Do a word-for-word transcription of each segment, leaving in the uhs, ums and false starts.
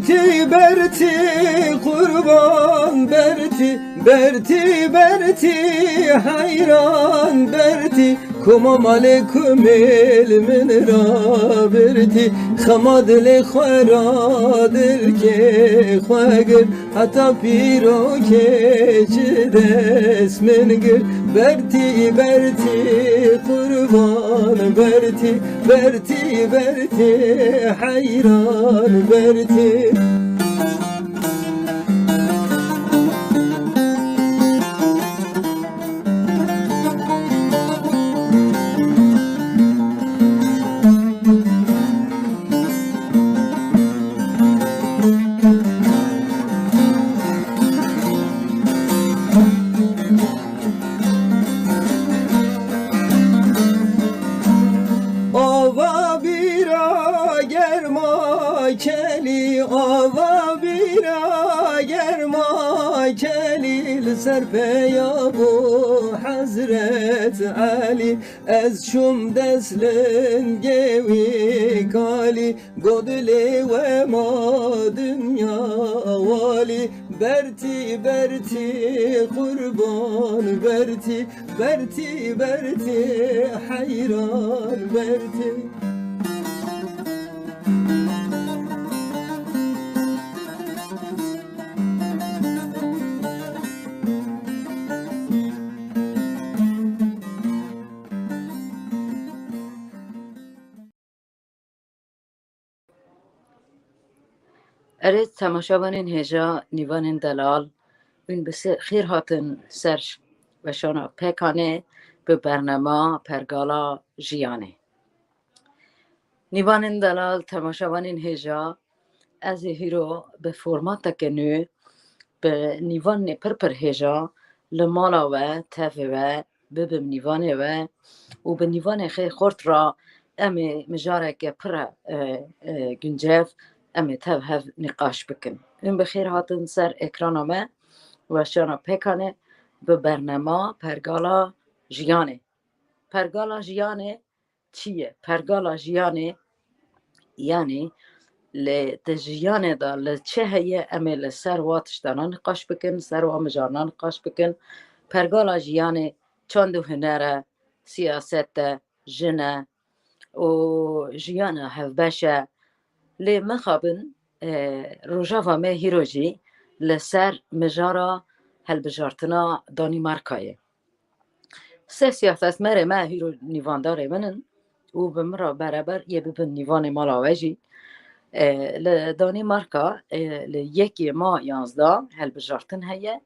Bertî, bertî, qurban bertî, bertî, bertî, heyran bertî, kuma malê kumêl min rabirtî, xema dilê xwe ra dilkê xwe gir, heta pîrokê ji dest min gir. Bertî, bertî, qurban bertî, bertî, bertî, heyran bertî. Ava bîra germa kelî, ava bîra germa kelî, li ser peya bû Hezret Elî. Ez çûm dest lingê wî kalî, got dilê we ma dinya walî. Bertî, bertî, qurban bertî, bertî, bertî, heyran bertî. Erê, temaşevanên hêja, nîvanên delal, hûn bi se-, xêr hatin ser weşana Pêkanê bi bernema Pergala Jiyanê. Nîvanên delal, temaşevanên hêja, ez ê hîro bi formateke nû, bi nîvanê pir pir hêja li mala we, tevê we, bibim nîvanê we û bi nîvanê xê xurt ra em ê mijareke pir, e, e, guncev em ê tev hev nîqaş bikin. Hûn bi xêr hatin ser ekrana me, weşana Pêkanê bi bernema Pergala Jiyanê. Pergala Jiyanê çi ye? Pergala Jiyanê, yanî li, di jiyanê de li çi heye, em ê li ser wa tiştana niqaş bikin, ser wa mijarna niqaş bikin. Pergala Jiyanê çand û huner e, siyaset e, jin e û jiyana hevbeş e. Lê mixabin, e, rojeva me hîro jî li ser mijara helbijartina Danîmarkayê. Sê siyasetmerê me hîro nîvandarê min in û bi min re bereber yê bibin nîvanê mala we jî. E, li Danîmarka, e, li yekê ma yanzdeh helbijartin heye.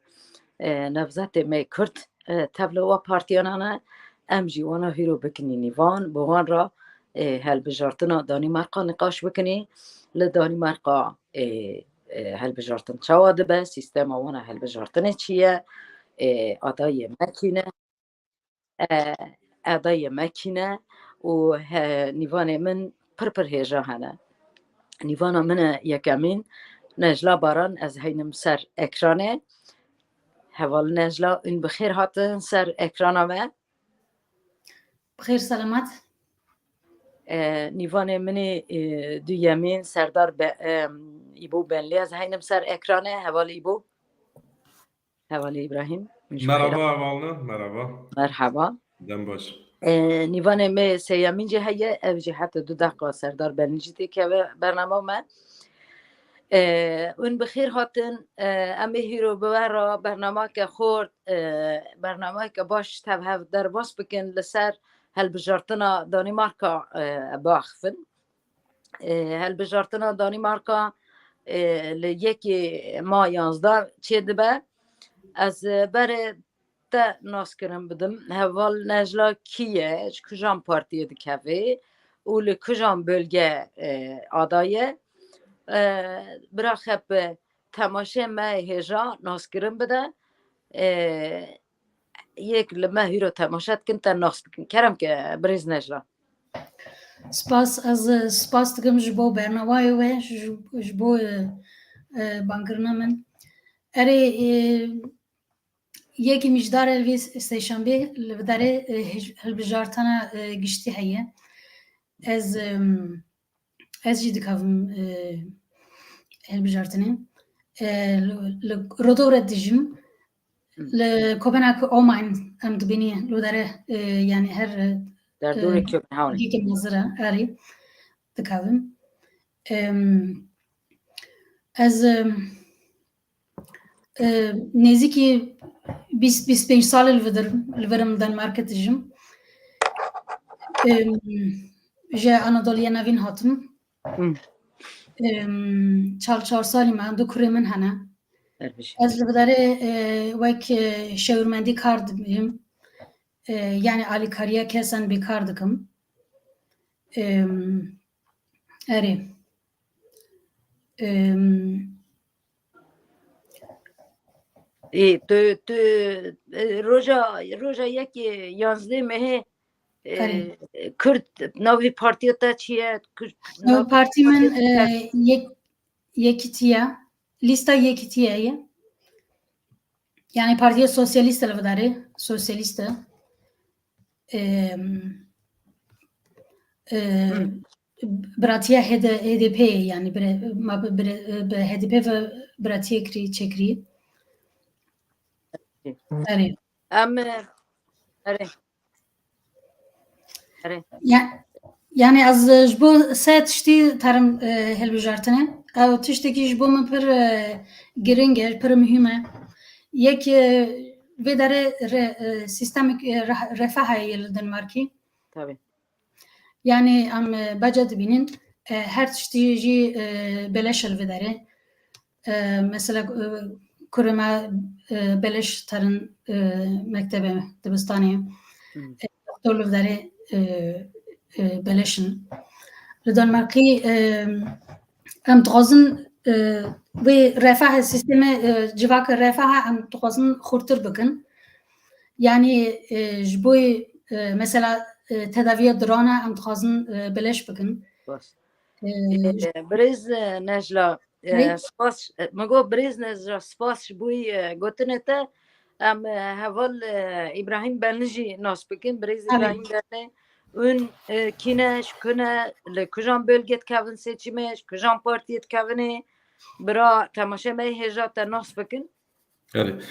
E, nevzetê me Kurd, e, tev li wa partiyanan e. Em jî wana hîro bikinî nîvan, bi wan re, e, helbijartina Danîmarka niqaş bikinî. Li Danîmarka, e, e, helbijartin çawa dibe, sîstema wana helbijartinê çi ye, e, adayê me kî ne, e, adayê me kî ne û he, nîvanê min pir pir hêja hene. Nîvana min e yekemîn, Necla Baran, ez heynim ser ekranê. Heval Necla, hûn bi xêr hatin ser ekrana me. Bi xêr selamet. E, nîvanê min ê, e, duyemîn Serdar Be-, e, Îbo Benlî, ez heynim ser ekranê. Hevalî Îbo. Hevalî Îbrahîm. Merhaba hevalno, merhaba. Merhaba. Dem baş. E, nîvanê me sêyemîn jî heye, ev jî heta du deqa Serdar Benlî jî têkeve bernama me. E, hûn bi xêr hatin. E, em ê hîro bi we re bernameke xort, e, bernameke baş tev hev derbas bikin li ser helbijartina Danîmarka, e, biaxivin. E, helbijartina Danîmarka, e, li yekê ma yanzdeh çêdibe. Ez, e, berê te naskirin bidim. Heval Necla kî ye, ji kijan partiyê dikeve û li kijan bölge, e, aday e? E, bira Xepe, temaşê me hêja naskirin bide. E, yek li me hîro temaşe dikin, te nas bikin. Kerem ke, birêz Necla. Spas, ez, e, spas dikim ji bo bernawayê we, ji, ji bo, e, e, bangirina min. Erê, e, yekî mijdarê li vê sêşembê li vê derê, e, hij-, hilbijartana, e, giştî heye. Ez, em, ez jî dikevim, e, hilbijartinê. E, li, li Rotorua dijim. Li Kopenhag Omegn em dibînî li dere, e, yani her, e, Derdorê e, Kopenhagê. Dîkê mezira erê dikevim. Em, ez, em, e, nêzîkî bîst, bîst pênc salê li vir, li vir im Danmarkê dijim. Em, ji Anadoliya Navîn hatim. Hmm. Em, çar, çar salî me, du kurê min hene. Her bijî. Ez li vê derê, e, wek, e, şewirmendî kar dibim. E, yani alîkariya kesan bêkar dikim. Em, erê. Em, Ê, tu, tu, e, roja, roja yekê yanzdeh mehê, e, Erê. Kurd, navê partiya te çi ye? Kurd, Navê navê partî min, partiya te e, yek, Yekîtiye. Lîsta Yekîtiye ye. Yani Partiya Sosyalîst e li vê derê. Sosyalîst e. Em, e, Hı. Biratiya H D, H D P ye yani bire, ma bi, bire, bi H D P ve biratiye kirî, çekirî. Hı. Erê. Em, e, erê. Erê. Ya, yani ez, e, ji bo sê tiştî terim, e, hilbijartine. Ew tiştekî ji bo min pir, e, giring e, pir muhîm e. Yek, e, vê derê re-, e, sîstemik, e, re-, refaha ye li Danmarkî. Tabii. Yani em, e, bece dibînin, e, her tiştî jî, e, beleş e li vê derê. E, mesela, e, kurê me, e, beleş terin, e, mektebe, dibistanê. Hmm. E, doktor li vê derê, e, e, beleş in. Li Danmarkî, e, em dixwazin, e, wê refaha, sîstemê, e, civaka refaha em dixwazin xurtir bikin. Yani, e, ji bo, e, mesela, e, tedaviya dirana em dixwazin, e, beleş bikin. Baş. E, E, birêz, e, Necla, e, Hey. spas, e, min got birêz Necla, spas ji bo, e, gotinê te. Em, e, heval, e, Îbrahîm Belnî jî nas bikin. Birêz Tabii. Îbrahîm Belnî. Hûn, e, kî ne, ji ku ne, li kujan bölge dikevin seçimê, ji kujan partiyê dikevinê? Bira temaşe me hêja te nas bikin. Erê.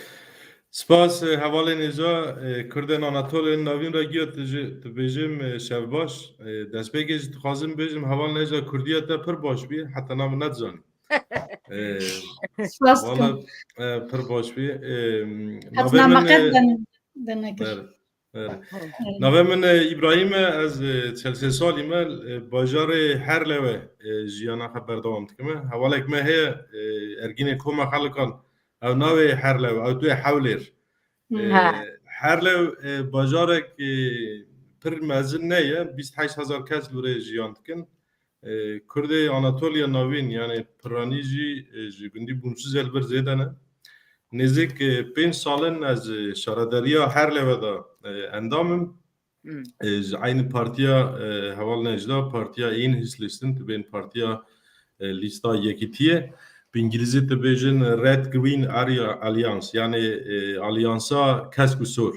Spas, e, hevalên hêja, e, Kurdên Anatoliyên Navîn re giya tu ji, tu bêjim, e, şev baş. E, destpêkê jî dixwazim bêjim, heval Necla Kurdiya te pir baş bî, heta na min nedizanî. E, Spas dikim. Valla, e, pir baş bî. E, Heta navê na min, me qet e, den, den nekir. Erê. Erê. Erê. Navê min, e, Îbrahîm e, ez, e, çel sê salî me, e, bajarê Herlewe, e, jiyana xwe berdewam dikime. Hevalek me heye, e, Ergînê Koma Xelikan, ew navê Herlewe, ew tuyê Hewlêr. Hmm. E, Ha. Herlew, e, bajarek, e, pir mezin ne ye, bîst heşt hezar kes li rê jiyan dikin. E, Kurdê Anatoliya Navîn, yani Piranî jî, e, ji gundî Bûnsizê li vir zêde ne. Nêzîk, e, pênc sal in ez, e, şaredariya Herlewe de, e, endam im. Hmm. E, ji eynî partiya, e, heval Necla, partiya Eenheidslistenn, dibên partiya, e, lîsta yekîtiyê. Bi îngilîzî dibêjin Red Green Area Alliance, yani, e, alyansa kesk û sor.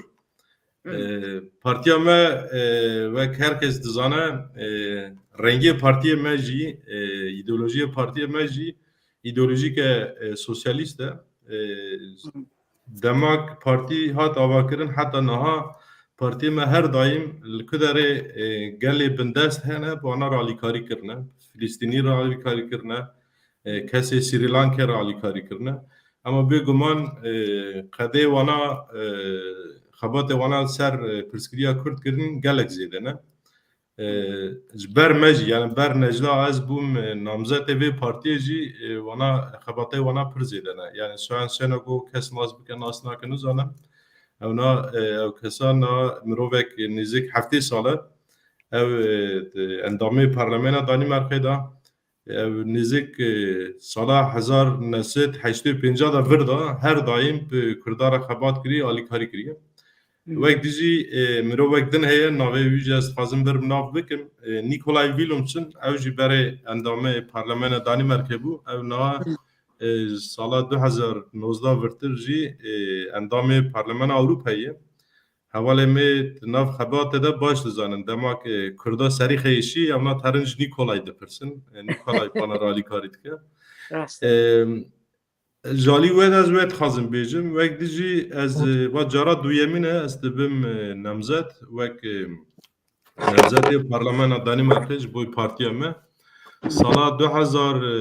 Hmm. E, partiya me, e, wek her kes dizane, e, rengê partiyê me jî, e, îdeolojiyê partiyê me jî îdeolojîke, e, sosyalîst e. E, Hmm. Dema partî hat avakirin heta niha partiyê me her daîm li ku derê, e, gelê bindest hene, bi wana re alîkarî kirine. Filistînî re alîkarî kirine, e, kesê Srî Lankê re alîkarî kirine. Ema bêguman, e, qedê wana, e, xebatê wana ser, e, pirsgiriya Kurd kirin gelek zêde ne. E, ji ber me jî, yani ber Necla ez bûm, e, namzetê vê partiyê jî, e, wana, xebatê wana pir zêde ne. Yani Soyan Şenok kes nas bike, nas nake, nizanim. Ew na, e, ew kesa na mirovek nêzîk heftê sal e. Ew, e, endamê Parlamena Danîmarkê de. Ew nêzîk, e, sala hezar neh sed heştê û pênc de vir de her daîm bi Kurda re xebat kirî, alîkarî kiriye. Hmm. Wek dijî, e, mirovek din heye, navê wî jî ez dixwazim vir bi nav bikim. E, Nikolay Willumsen, ew jî berê endamê Parlamena Danîmarkê bû. Ew niha, Hmm. e, sala du hezar nozdeh virtir jî, e, endamê Parlamena Ewropayê ye. hevalê me di nav xebatê de baş dizanin. Dema ku Kurda serî xeyişî, em na terin ji Nîkolay dipirsin. E, Nîkolay pana re alîkarî dike. Rast. E, Ji alî we de ez wê dixwazim bêjim. Wek dijî ez, e, va cara duyemîn e, ez dibim, e, namzet. Wek, e, namzetê parlamena Danîmarkê ji bo partiya me. Sala du hezar, e,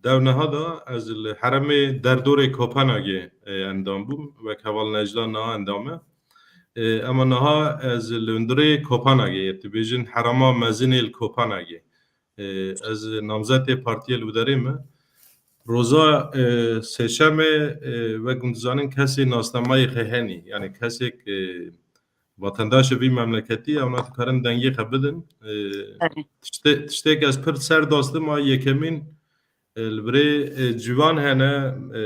dew neha de ez li heremê derdorê Kopenhagê, e, endam bûm. Wek heval Necla niha endam e. E, ema niha ez li hundirê Kopenhagê, dibêjin herema mezin ê li Kopenhagê. E, ez namzetê partiyê li wê derê me. Roza, e, sêşemê, e, wek hûn dizanin kesê nasnamayê xwe henî. Yani kesek, e, vatandaşê vî memleketî, ew ne dikarin dengê xwe bidin. E, Erê. tiştê-, tiştêk ez pir ser dastim a yekemîn, e, li virê, e, ciwan hene, e,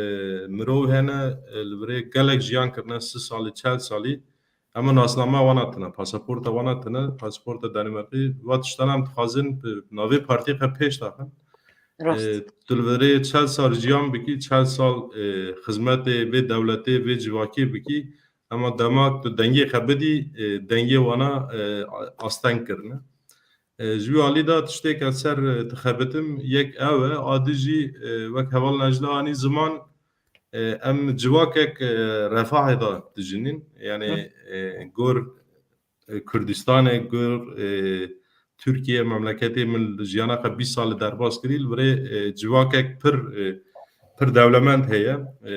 mirov hene, e, li virê gelek jiyan kirine, si salî, çel salî. Ema nasname wana tine, pasaporta wana tine, pasaporta Danîmarkî, va tiştana em dixwazin bi navê partiyê xwe pêş daxin. Rast. E, tu li verê çel sal jiyan bikî, çel sal, e, xizmetê vê dewletê, vê civakê bikî, ema dema tu dengê xwe bidî, e, dengê wana, e, asteng kirine. E, ji wî alî de tiştêk ez ser, e, dixebitim, yek ew e, a du jî, e, wek heval Necla anî ziman, e, em civakek, e, refahê de dijînin. Yani, Hı. e, gor, e, Kurdistanê, gor, e, Tirkiye, memleketê min li jiyana xwe bîst sal li derbas kirî, li virê, e, civakek pir, e, pir dewlemend heye. E,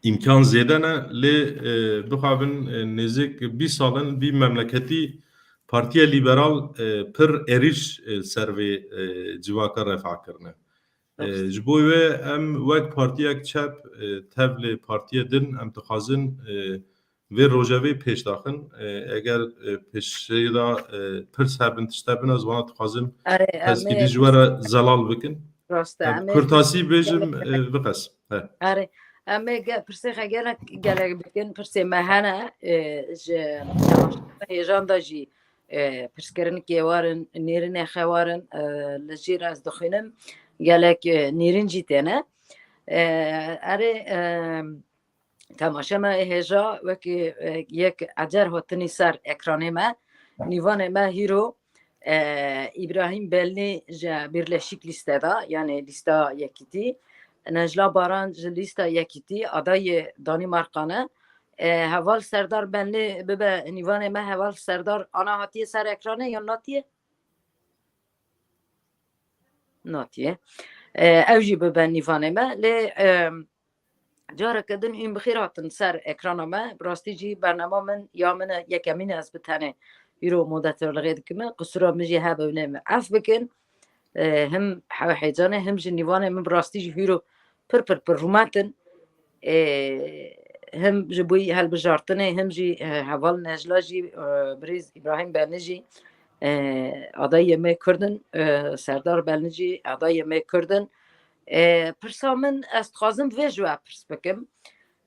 îmkan zêde ne, lê, e, bixwabin, e, nêzîk bîst sal in vî memleketî Partiya Lîberal, e, pir êrîş, e, ser vê, e, civaka refah kirine. E, Rast. Ji bo wê em wek partiyek çep, e, tevlê partiyê din em dixwazin, e, vê rojevê pêş daxin. E, eger, e, pêşê de, e, pirs hebin, tişt hebin, ez wana dixwazim Erê, em ê hespîdî ji we re zelal bikin. Rast e, Em em ê kurtasî bêjim, gelek, e, biqes. He. Erê, em ê ge-, pirsê xwe gelek, gelek bikin. Pirsê me hene, e, ji temaşevanê hêjan de jî, e, pirsgirinikê warin, nêrînê xwe warin, e, li jêr ez dixwînim. Gelek, e, nêrîn jî têne. E, erê, e, temaşe me hêja wekî, e, yek ecer hatinî ser ekranê me. Nîvanê me hîro, e, Îbrahîm Belnî ji Birleşik Lîste de, yani lîsta Yekîtî. Necla Baran ji lîsta Yekîtî, adayê Danîmarka ne. E, heval Serdar Belnî bibe nîvanê me, heval Serdar ana hatiye ser ekranê yan natiye? Natiye. E, ew jî bibe nîvanê me. Lê, e, careke din hûn bi xêr hatin ser ekrana me. Bi rastî jî bernama min ya min e, yekemîn e, ez bi tenê îro moderatörlixê dikim. Qisûra min jî hebe, hûn ê min ef bikin. E, him hewe heyecanê, him jî nîvanê min bi rastî jî hîro pir, pir, pir rûmet in. E, him ji bo helbijartinê, him jî, e, heval Necla jî, e, birêz Îbrahîm Belnî jî, e, adayê me Kurd in, e, Serdar Belnî jî adayê me Kurd in. E, pirsa min, ez dixwazim vê ji we pirs bikim.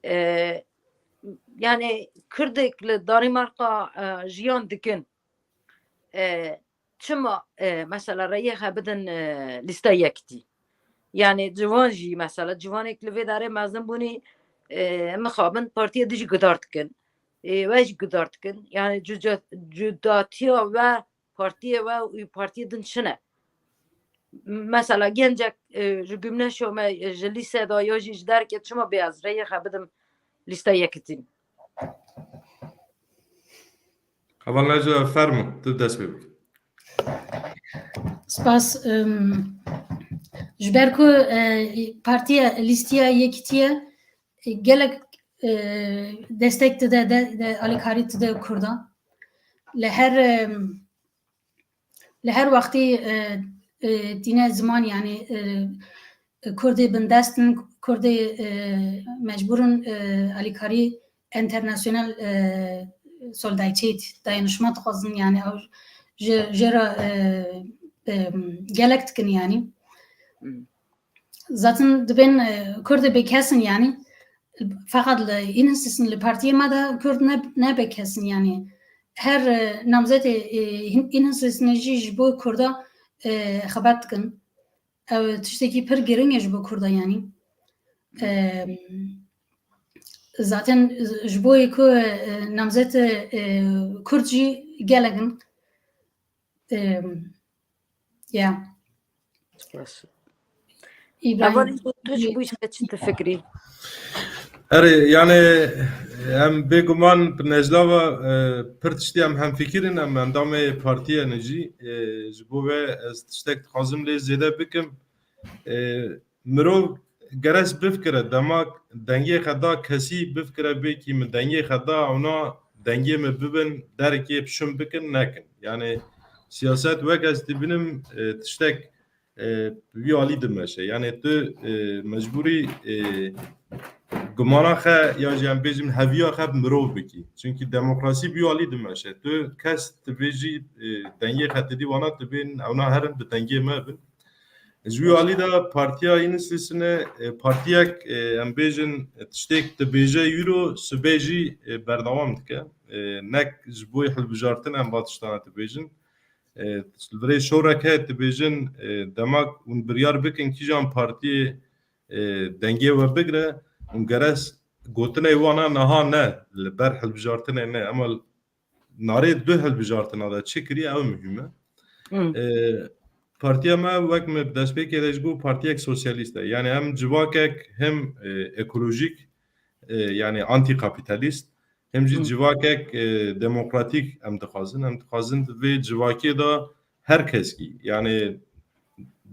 E, yani Kurdek li Danîmarka, e, jiyan dikin. E, çima, e, mesela reyê xwe bidin, e, lîsta Yekîtî? Yani ciwan jî, mesela ciwanêk li vê derê mezin bûnî, e, mixabin partiyê dijî gudar dikin. E, we jî gudar dikin. Yani cuca-, cudatiya we partiyê we û partiyê din çi ne? Mesela gencek, e, ji Gümneşo me, e, ji lîse de ya jî ji derke çima bê ez reyê xwe bidim lîsta Yekîtî? Heval Necla, fermo, tu dest pê bik. Spas. Em, ji ber ku, e, partiya, lîstiya Yekîtiye, e, gelek, e, destek dide, de, de, alîkarî dide Kurdan. Li her, em, Li her wextî, e, e, tîne ziman, yani, e, e, Kurdê bindest in, Kurdê, e, mecbûr in, e, alîkarî enternasyonel, e, solidaritêt, dayanışma dixwazin, yani, ew ji, jê re, e, e, gelek dikin, yani. Hmm. Zaten dibên, e, Kurd bêkes in, yani, feqet li Înhisisin, li partiyê me de Kurd ne, ne bêkes in, yani. Her, e, namzetê, e, În-, Înhisisinê jî ji bo Kurda, e, xebat dikin. Ew tiştekî pir giring e ji bo Kurda, yani. E, Zaten ji bo ku, e, namzet, e, Kurd jî gelek in. E, ya. Baş. Îbrahîm. Hevalî, tu ji bo îşte çi difikrî? Erê, yani, em bêguman bi Necla ve, e, pir tiştî em hemfikir in, em endamê partiyê ne jî, e, ji bo ve ez tiştek dixwazim lê zêde bikim. E, mirov gerek bifikire, dema dengê xwe da kesî, bifikire bêkî min dengê xwe da, ewna dengê min bibin, derekê bi şûn bikin, nekin. Yani siyaset wek ez dibînim, e, tiştek, e, wî alî dimeşe. Yani tu, e, mecbûrî, e, gumana xwe ya jî em bêjin heviya xwe bi mirov bikî. Çunkî demokrasî bi wî alî dimeşe. Tu kes dibêjî, e, dengê xwe didî wana dibên, ewna herin bi dengê me bin. Ji wî alî de partiya Yeni Nesil'ine, e, partiyek, e, em bêjin, e, tiştek dibêje îro, sibê jî, e, berdewam dike. E, nek ji bo hilbijartin em va tiştana dibêjin. E, li virê şorek heye dibêjin, e, dema hûn biryar bikin kîjan partiyê, e, dengê we bigire, hûn gerek gotinê wana niha ne, li ber hilbijartinê ne, ema narê du hilbijartina de çi kiriye, ew muhîm e. Hmm. E, partiya me wek me destpêkê de ji bo partiyek sosyalîst e. Yani em civakek hem, e, ekolojîk, e, yani antîkapitalîst, hem jî Hmm. civakek, e, demokratîk em dixwazin. Em dixwazin di vê civakê de her keskî, yani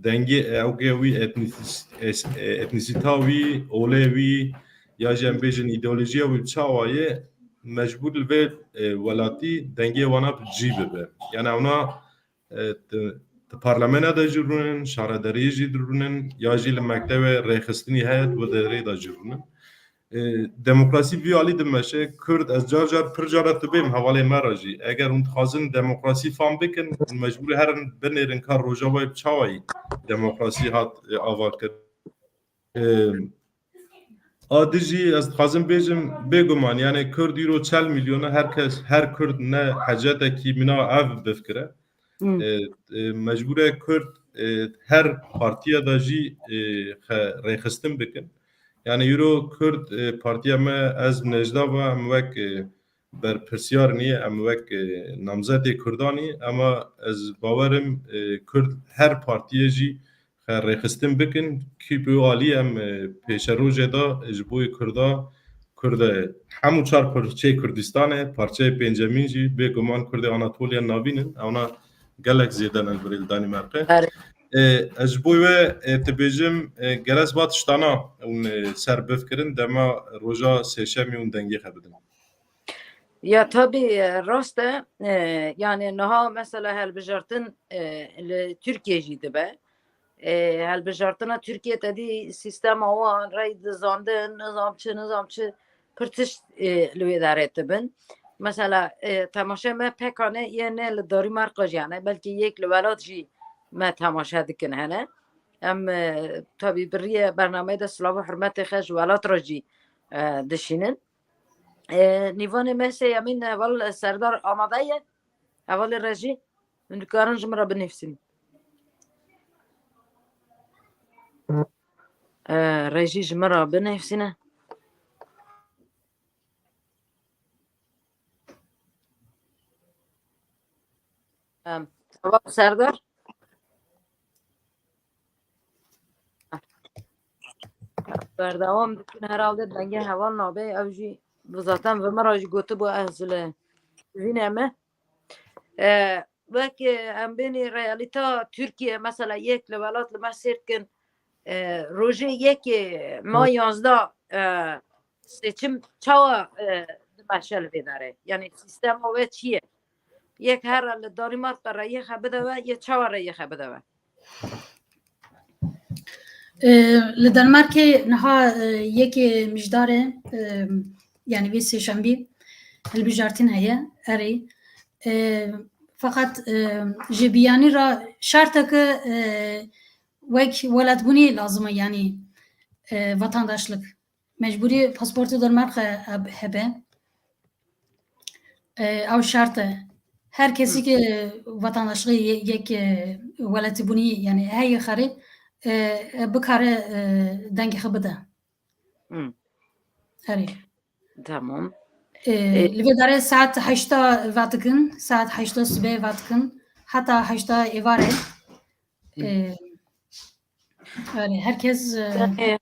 dengê, ewkê wî, etnîs-, es-, e, etnîsîta wî, olê wî, ya jî em bêjin îdeolojiya wî çawa ye, mecbûr li vê, e, welatî dengê wana bi cî bibe. Yani ewna, e, di, di parlamena de jî rûnin, şaredariyê jî dirûnin, ya jî li mektevê rêxistinî heye, di wê derê de jî rûnin. E, demokrasî vî alî dimeşe, Kurd, ez car car pir cara dibêm hevalê me re jî. Eger hûn dixwazin demokrasî fam bikin, hûn mecbûrî herin binêrin ka Rojavayê bi çawayî demokrasî hat, e, ava kir. E, a di jî ez dixwazim bêjim, bêguman, yani Kurd îro çel milyona, her kes, her Kurd ne hecetekî mîna ev bifikire. Hmm. E, e, mecbûr e Kurd, e, her partiya de jî, e, xe-, rêxistin bikin. Yani îro Kurd, e, partiya me, ez Necda ve, em wek, e, berpirsiyar nî, em wek, e, namzetê Kurdan î, ema ez bawerim, e, Kurd her partiyê jî xe rêxistin bikin, kî bi alî em, e, pêşerojê de ji bo Kurda, Kurd e, hemû çar parçeyê Kurdistanê, parçeyê pêncemîn jî bêguman Kurdê Anatoliya Navîn in. Ewna gelek zêde ne li virê li Danîmarkê. Erê. E, ez ji bo we, e, dibêjim, e, gerek va tiştana hûn, e, ser bifikirin, dema roja sêşemî hûn dengê xwe bidin. Ya tabî, e, rast e. E, yani niha mesela hilbijartin, e, li Tirkiye jî dibe. E, hilbijartina Tirkiye te dî sîstema wan, rey dizandin, nizam çi, nizam çi, pir tişt, e, li wê derê dibin. Mesela, e, temaşe me P K K ne, yê ne li Danimarka jî hene, belkî yek li welat jî me temaşe dikin hene. Em, e, tabî bi riyê bernameyê de silav û hurmetê xwe ji welat re jî, e, dişînin. E, nîvanê me sêyemîn heval Serdar amade ye. Hevalê rejî, hûn dikarin ji min re binivîsin. E, rejî ji min re binivîsine. Em, heval Serdar. Berdewam dikin, herhalde dengê heval nabe, ew jî zaten bi min re jî gotibû ez li vînê me. E, wek, e, em bênî realîta Tirkiye, mesela yek li welat li me sêr dikin, e, rojê yekê ma yanzdeh, e, seçim çawa, e, dimeşe li vê derê? Yani sîstema we çi ye? Yek here li Danimarka reyê xwe bide we, yê çawa reyê xwe bide we? E, li Danmarkê niha, e, yekê mijdar e, e, yani vê sêşembî hilbijartin heye, erê. E, feqet, e, ji biyanî re şerteke, e, wek welatbûnî lazim e, yani, e, vatandaşlık. Mecbûrî pasportê Danmarkê hebe. E, ew şert e. Her kesî Hmm. ke vatandaşlığı ye-, yek, e, welatîbûnî, yani heye xerê, e, e, bikare, e, dengê xwe bide. Hmm. Herê. Tamam. Ee, Li vê derê saet heşta vatikin, saet heşta sibê vatikin, heta heşta êvarê. Ee, Erê, herkes, e, Yanî,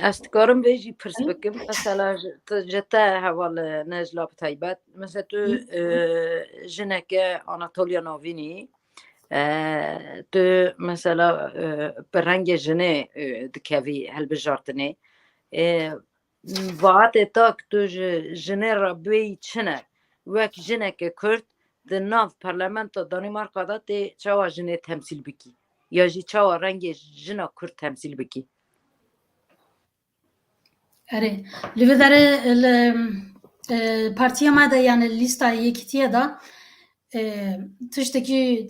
ez dikarim vê jî pirs bikim. Mesela ji, tu, ji te heval, e, Necla bi taybet. Mesela tu, e, jineke Anatoliya Navînî, e, tu mesela, e, bi rengê jinê, e, dikevî hilbijartinê. E, Vaatê te ku tu ji jinê re bêyî çi ne? Wek jineke Kurd di nav parlamento Danîmarka de tê çawa jinê temsîl bikî? Ya jî çawa rengê jina Kurd temsîl bikî? Erê, li vê derê li, e, partiya me de, yani lîsta yekîtiye de, e, tiştekî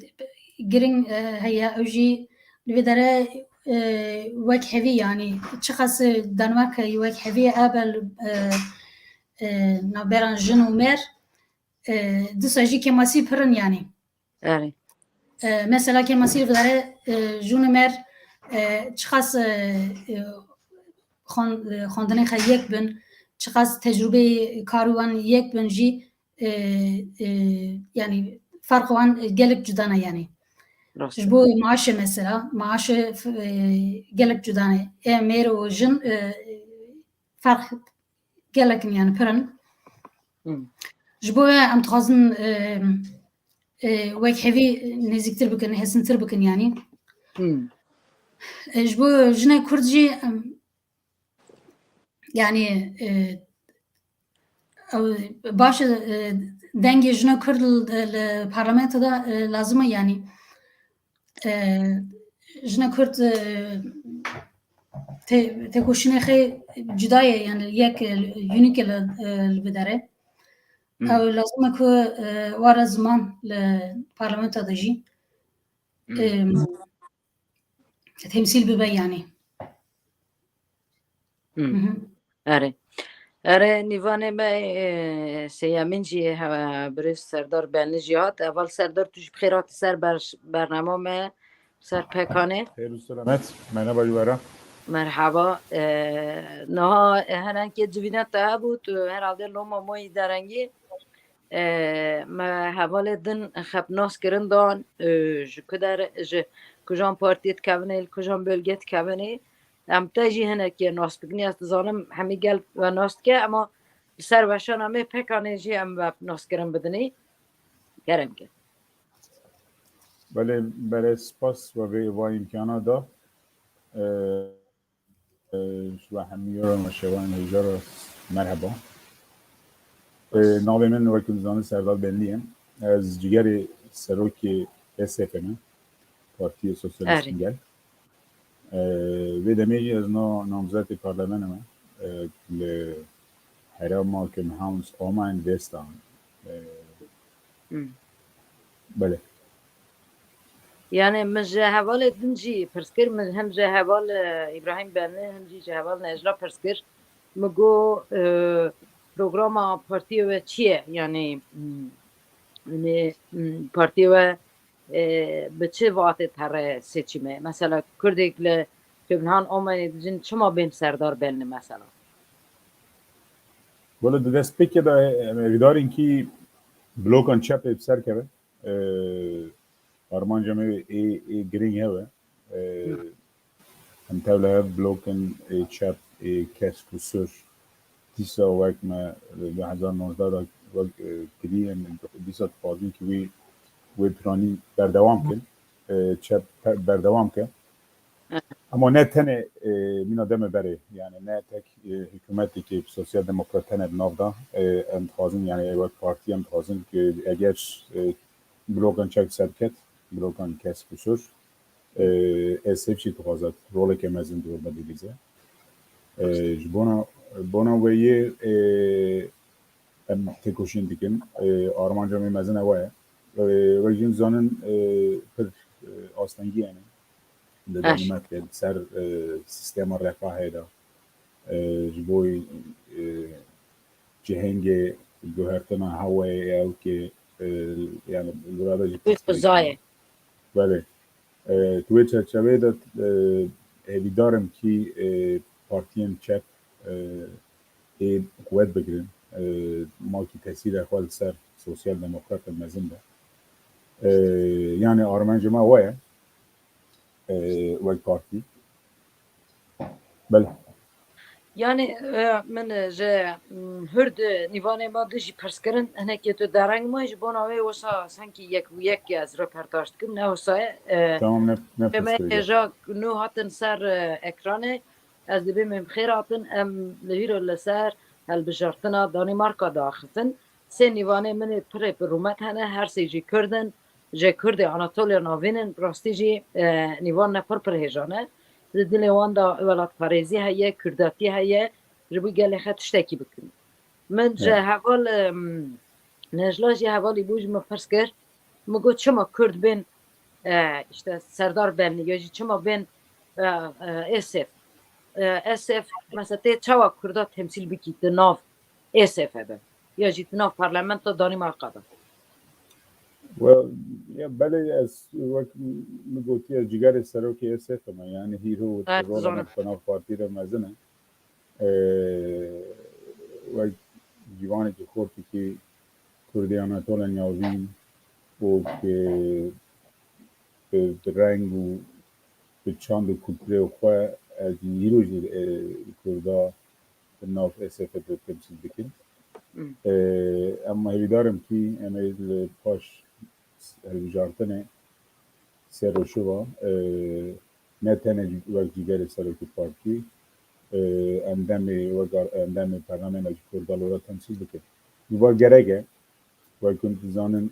giring, e, heye, ew jî li vê derê, e, wek hevî, yani çiqas Danmarkayê wek hevî ye, e, e, navbera jin û mêr, e, disa jî kêmasî pir in, yani. Erê. E, mesela kêmasî li vê derê, e, jin û mêr, e, çiqas, e, e, xwan-, e, xwendinê xwe yek bin, çiqas tecrûbeyê kar wan yek bin jî, e, e, yani ferq wan gelek cuda ne, yani. Rast. Ji bo maaşê mesela, maaşê f-, e, gelek cuda ne. Ê mêr û jin, e, ferq gelek in, yani pir in. Hmm. Ji bo em dixwazin, e, e, wek hevî nêzîktir bikin, hesintir bikin, yani. Hmm. E, ji bo jinê Kurd jî, em, yani, e, ew, baş e, dengê jina Kurd li, li parlamento de, e, lazim e, yani. E, jina Kurd, e, tê-, têkoşînê xê cuda ye, yani yek, e, unique li, e, li vê derê. Hmm. Ew lazim e ku, e, were ziman li parlamento de jî, Hmm. e, temsîl bibe, yani. Hmm. Hı hı. Erê. Erê, nîvanê me, e, sêyemîn jî he-, birêz Serdar Benli jî hat. Heval Serdar, tu jî bi xêr hatî ser ber-, bernama me, ser Pekanê. Xêr û selamet. Merhaba ji we re. Merhaba. E, niha, e, herhangi civîna te hebû, tu herhalde loma moyî derengî. E, me hevalê din xwe bi nas kirin dan, e, ji ku der, ji kujan partiyê dikevin ê, li kujan bölge dikevin ê. Em te jî hinekî nas bikin. Ez dizanim hemî gel we nas dike, ema li ser weşana me Pekanê jî em we nas kirin bidinê. Kerem ke. Belê, berê spas we vê, va îmkana da. E, e, ji we hemî yaran we şevan hêja re merheba. E, navê min wekî dizanin Serdar Benlî ye. Ez cigerê serokê S F me, Partiya Sosyalîst Erê. Gel. E, vê demê jî ez na-, namzetê parlamenê me, e, li herêma Köpenhamn Oman dest dan. E, Hmm. Belê. Yani min ji hevalê din jî pirs kir, min hem ji heval, e, Îbrahîm Benli, hem jî ji heval Necla pirs kir. Min got, e, programa partiyê we çi ye? Yani, hmm, yani, hmm, partiyê we, e, bi çi vaatê te re seçîme? Mesela Kurdek li Köpenhamn Omanê dijin çima bên Serdar Benli mesela? Wele di destpêkê de em hêvîdar in kî blokan çepê bi ser keve. E, armanca me ê, ê girîng hev e. E, Hı. Em tevle hev blokin ê çep, ê kesk û sur. Dîsa wek me, e, du hezar nozdeh de wek, e, kirî, em dîsa dixwazin ki wî, wê planî berdewam kin. E, çep pe-, berdewam ke. Ama ne tenê, e, mîna deme berê, yani ne tek, e, hikûmeteke sosyal demokrat tenê di nav de, e, em dixwazin, yani wek partî em dixwazin ki eger, e, blokan çek ser ket, blokan kesk û sur, e, S F jî dixwaze roleke mezin di wir de bibîze. E, ji bona, bona wê yê, e, em têkoşîn dikin. E, armanca me mezin ew e. E, wek jî em zanin, e, pir, e, astengî hene. Li Eş. Danimarkê, li ser, e, sîstema refahê de, e, ji bo, e, cihengê guhertina hewayê ew ki, e, yani, li rada jî Wî qizayê. Belê. E, tu wê çerçeveyê de, e, hêvîdar im kî, e, partiyên çep, e, ê quwet bigirin. e, makî tesîrê xwe li ser sosyal demokratên mezin be. E, yani armanca me we ye, e, wek partî. Belê. Yani e, min ji hurd nîvanê me dijî pirs kirin, hinekê tu dereng me ji bona wê wisa senkî yek û yek ez röportaj dikim, ne wisa ye. E, Tamam, ne, ne pirs kirî. Hêja nû hatin ser e, ekranê, ez dibêm em xêr hatin, em li hîro li ser helbijartina Danîmarka diaxifin. Sê nîvanê min ê pirê bi rûmet hene, her sê jî Kurd in, ji Kurdê Anatoliya Navîn in, rastî jî e, nîvan ne pir pir hêja ne. Di dilê wan de welatparêzî heye, Kurdatî heye, ji bo gelê xwe tiştekî bikin. Min ji heval Necla jî hevalî bû ji min pirs kir, min got çima Kurd bên e, işte Serdar Belnî ya jî çima bên e, e, Esef. E, Esef mesela tê çawa Kurda temsîl bikî di nav Esef e be ya jî di nav parlamento Danîmarka be. Well, ya belê ez wek min gotiye cigerê serokê Esef me, yani hîro rol me di nav partî de mezin e. Wek ciwanekî xortîkî Kurdê Anatoliya Navîn û ki bi reng û bi çand û kulturê xwe ez hîro jî Kurda di nav Esefê de temsîl dikin. Em hêvîdar im kî em ê li paş hilbijartinê sê roşiva ne tenê wek cîgerê serokê partî endemê wek endemê parlamentoya jî Kurda li were temsîl bikin. Îva gerek e, wek hûn dizanin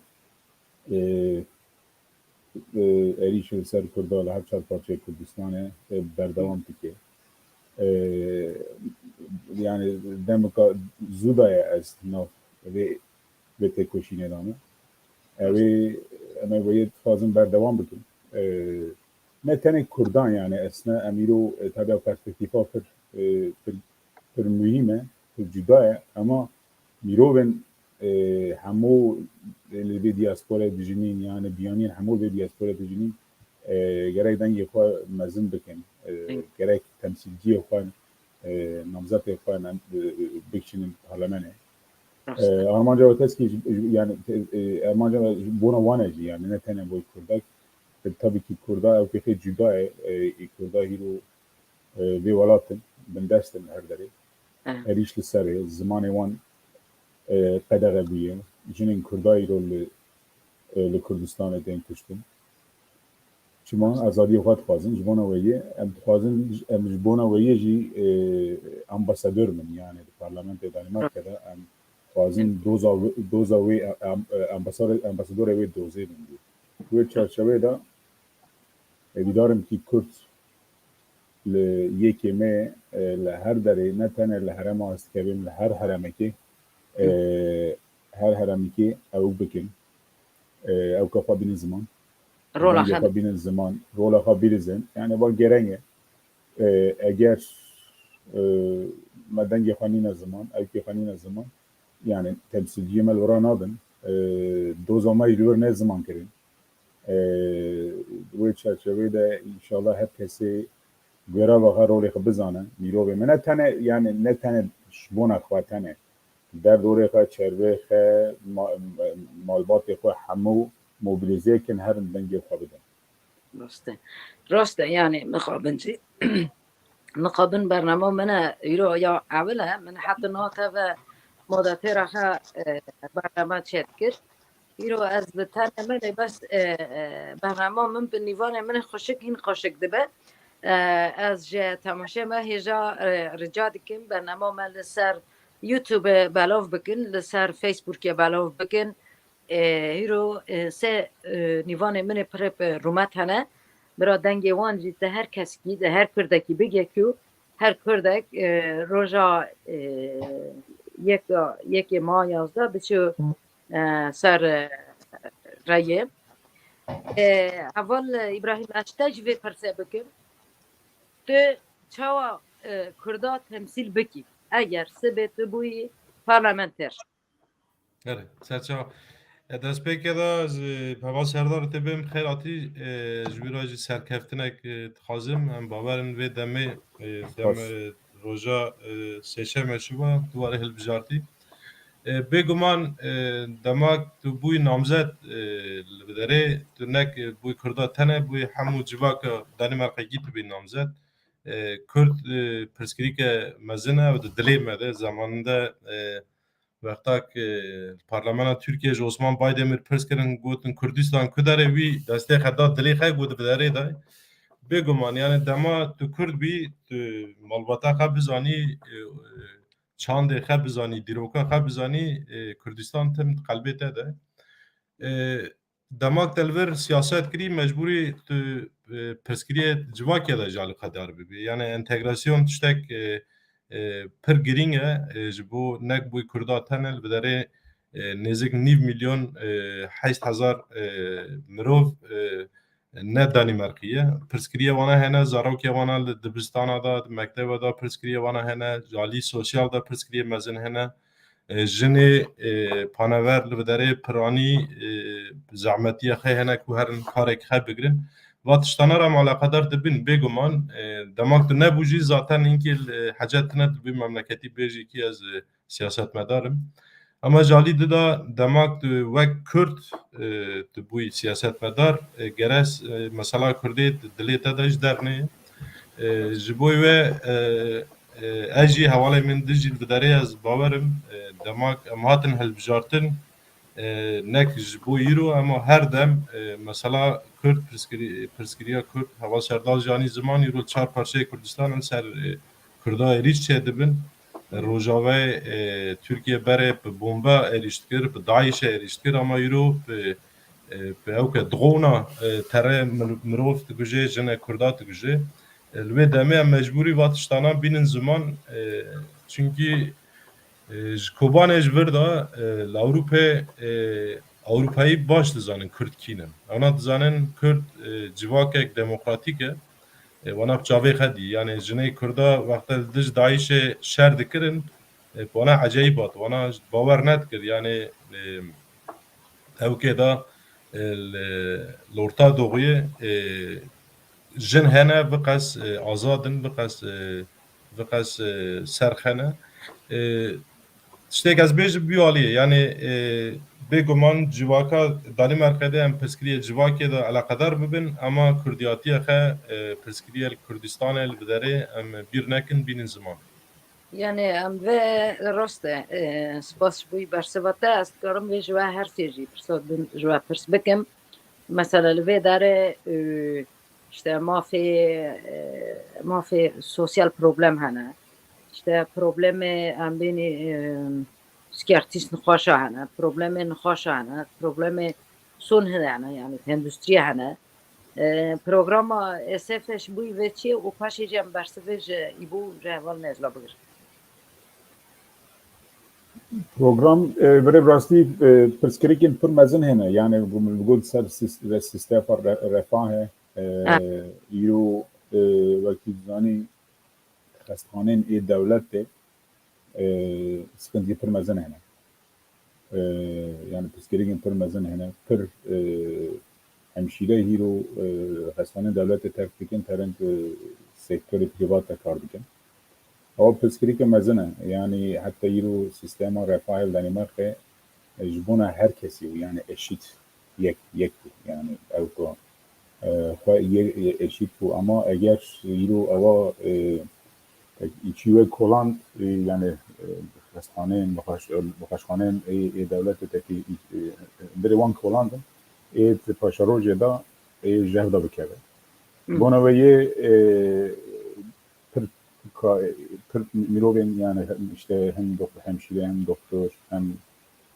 êrîşê li ser Kurda li her çar parçeyê Kurdistanê berdewam dike. Yani demeka zû daye ez nav vê vê têkoşînê de me. Ew ê em ê wê dixwazin berdewam bikin. Ne tenê Kurdan yani esne em îro tabi perspektîfa pir pir pir muhîm e, pir cuda ye, ama mirovên hemû li vê diasporayê dijinîn yani biyaniyên hemû vê diasporayê dijinîn gerek dengê xwe mezin bikin, gerek temsîlciyê xwe namzetê xwe bikişînin parlamenê. Armanca we teskî yani armanca we bona wan e jî yani ne tenê bo Kurdak. Tabii ki Kurda ew kêxê cuda ye. Kurda hîro vê welat in, bindest in her derê. Êrîş li ser e, zimanê wan qedexe bûye. Jinên Kurda îro li li Kurdistanê tên kuştin. Çima azadiyê xwe dixwazin, ji bona wê yê em dixwazin, em ji bona wê yê jî ambasador bin, yani di parlamentê Danîmarka de em dixwazin doza doza wê ambasadorê wê dozê bin. Wê çarçevê de hêvîdar im kî Kurd li yekê me li her derê, ne tenê li herêma Hestkevê, li her herêmekê, her herêmekê ew bikin. Ew ke xwe bînin ziman. Rola xwe bînin ziman, rola xwe bîrizin. Yani va gereng e. Eger me dengê xwe nîne ziman, ewkê xwe nîne ziman, yani temsîlciyê me li ra nadin. Doza me jî li wir ne ziman kirin. Wê çerçevê de înşallah her kesê guerava xwe, rolê xwe bizane. Mirovê me ne tenê, yani ne tenê ji bona xwe tenê. Derdorê xwe, çervê xwe, malbatê xwe hemû mobilîze kin, herin dengê xwe bidin. Rast e. Rast e, yani mixabin jî. Mixabin bernama min e, îro ya ewil e, min heta niha teve moderatêra xwe bernama çêdikir. Îro ez bi tenê me lê bes bernama min bi nîvanê min xweşik hîn xweşik dibe. Ez ji temaşê me hêja rica dikim bernama me li ser YouTube belav bikin, li ser Facebookê belav bikin. Îro sê nîvanê min ê pirê bi rûmet hene. Bira dengê wan jî di her kesekî, di her kurdekî bige ku her kurdek roja yeka, yekê ma yazdeh biçe ser reyê. Heval Îbrahîm, ez te jî vê pirsê bikim. Tu çawa kurda temsîl bikî? Eger sibê tu bûyî parlamenter. Erê, serçava. E, destpêkê de ez, e, Heval Serdar te bêm xêr hatî, e, ji wî re jî serkeftinek, e, dixwazim. Em bawer in vê demê, e, dem, e, roja, e, sêşemê şiva, tu warê hilbijartî. E, bêguman, e, dema tu bûyî namzet, e, li derê tu nek bûyî Kurda tenê, bûyî hemû civaka Danîmarkekî tu bî namzet. E, Kurd, e, pirsgirîke mezin e û di dilê me de, zamaninde, e, wexta ku parlamena Tirkiye ji Osman Baydemir pirs kirin, gotin Kurdistan ku derê, wî destê xwe da dilê xwe, got bi derê de. Bêguman, yani dema tu Kurd bî, tu malbata xwe bizanî, e, e, çandê xwe bizanî, dîroka xwe bizanî, e, Kurdistan tim di qelbê te de. E, dema ku te li vir siyaset kirî, mecbûrî tu, e, pirsgiriyê civakê de jî alîqedar bibî. Yani entegrasyon tiştek, e, e, pir girîng e, e, ji bo nek bûyî Kurda tenê, li derê, e, nêzik nîv milyon, e, heşt hezar, e, mirov, e, ne Danîmarkî ye. Pirsgiriyê wana hene, zarokê wana li dibistana de, di mektebe de pirsgiriyê wana hene, ji alî sosyal de pirsgiriyê mezin hene. E, jinê, e, panever li derê piranî, e, zehmetiya xwe hene ku herin karek xwe bigirin. Va tiştana re em alaqedar dibin, bêguman, e, dema ku tu nebû jî zaten hinkî, e, hecet tine tu bî memleketî bêjî kî ez, e, siyasetmedar im. Ama ji alî di de dema ku tu wek Kurd, e, tu bûyî siyasetmedar, e, gere, e, mesela Kurdê di dilê te de ji dernê. E, ji bo wê, e, e, ez jî hevalê min di jî li derê ez bawer im, e, dema ku em hatin hilbijartin, e, nek ji bo îro, ema her dem, e, mesela Kurd, pirsgirî-, pirsgiriya Kurd, Heval Serdal jî anî ziman, îro çar parçeyê Kurdistan li ser, e, Kurda êrîş çêdibin. Rojavayê, e, Tirkiye berê bi bombe êrîş dikir, bi DAIŞ'e êrîş dikir, ama îro bi, e, bi ew ke drona, e, tere mir-, mirov dikuje, jinê Kurda dikuje. E, li wê demê em mecbûrî va tiştana bînin ziman, e, çunkî, e, ji Kobanê ji vir de, e, li Ewropê, e, Ewropayî baş dizanin Kurd kî ne. Wana dizanin Kurd, e, civakek demokratîk e. E, wana bi çavê xwe dî. Yanê jinê Kurda wexta li dij DAIŞ'ê şer dikirin, e, bi wana ecayîb hat. Wana bawer nedikir. Yanê, e, ewkê de, e, li, li Orta Doğuyê, e, jin hene, biqes, e, azad in, biqes, e, biqes, e, serx hene. E, tiştek ez bêjim bi aliyê. Yanê, e, bêguman civaka Danîmarkê de em pirsgiriyê civakê de eleqedar bibin, ama kurdiyatiya xwe, e, pirsgiriyê li Kurdistanê li bi derê em bîr nekin, bînin ziman. Yani em vê rast e, e, spas ji bo bersiva te. Ez dikarim vê ji we her sê jî pirsa din ji we pirs bikim. Mesela li vê derê, e, işte mafê, e, mafê sosyal problem hene. İşte problemê em bênî, e, skertîs nixweşa hene, problemê nixweşa hene, problemê son hene, yani endüstriye hene. E, programa S F ji bo vê çi ye û paşê jî em bersivê ji Îbû ji heval Nezla bigirin. Program, e, bi rê rastî, e, pirsgirêkên pir mezin hene. Yani, bi got ser sis-, ve sistema re-, refahê, e, Ha. îro, e, wekî zanî xestanên ê dewletê, e, sıkıntı pir mezin hene. E, yani pirsgirêkên pir mezin hene. Pir, e, hemşîre hîro, e, xestanên dewletê terk dikin, terin, e, sektorê prîvat de kar dikin. Ew pirsgirêke mezin e. Yani heta îro sistema refahê li Danîmarkê, e, ji bona her kesî bû, yani eşît yek, yek bû. Yani ew ku, e, xwe yek, e, eşît bû. Ama eger îro ewa, e, e, çî wek koland, e, yani, e, xestaneyên, nixweş-, nixweşxaneyên ê, ê dewletê tekî, e, birê wan koland in, ê di paşerojê de, ê jev de bikeve. Hı. Bona wê yê, e, pir ka-, pir mirovên, yani, işte hem dok-, hemşîre, hem doktor, hem,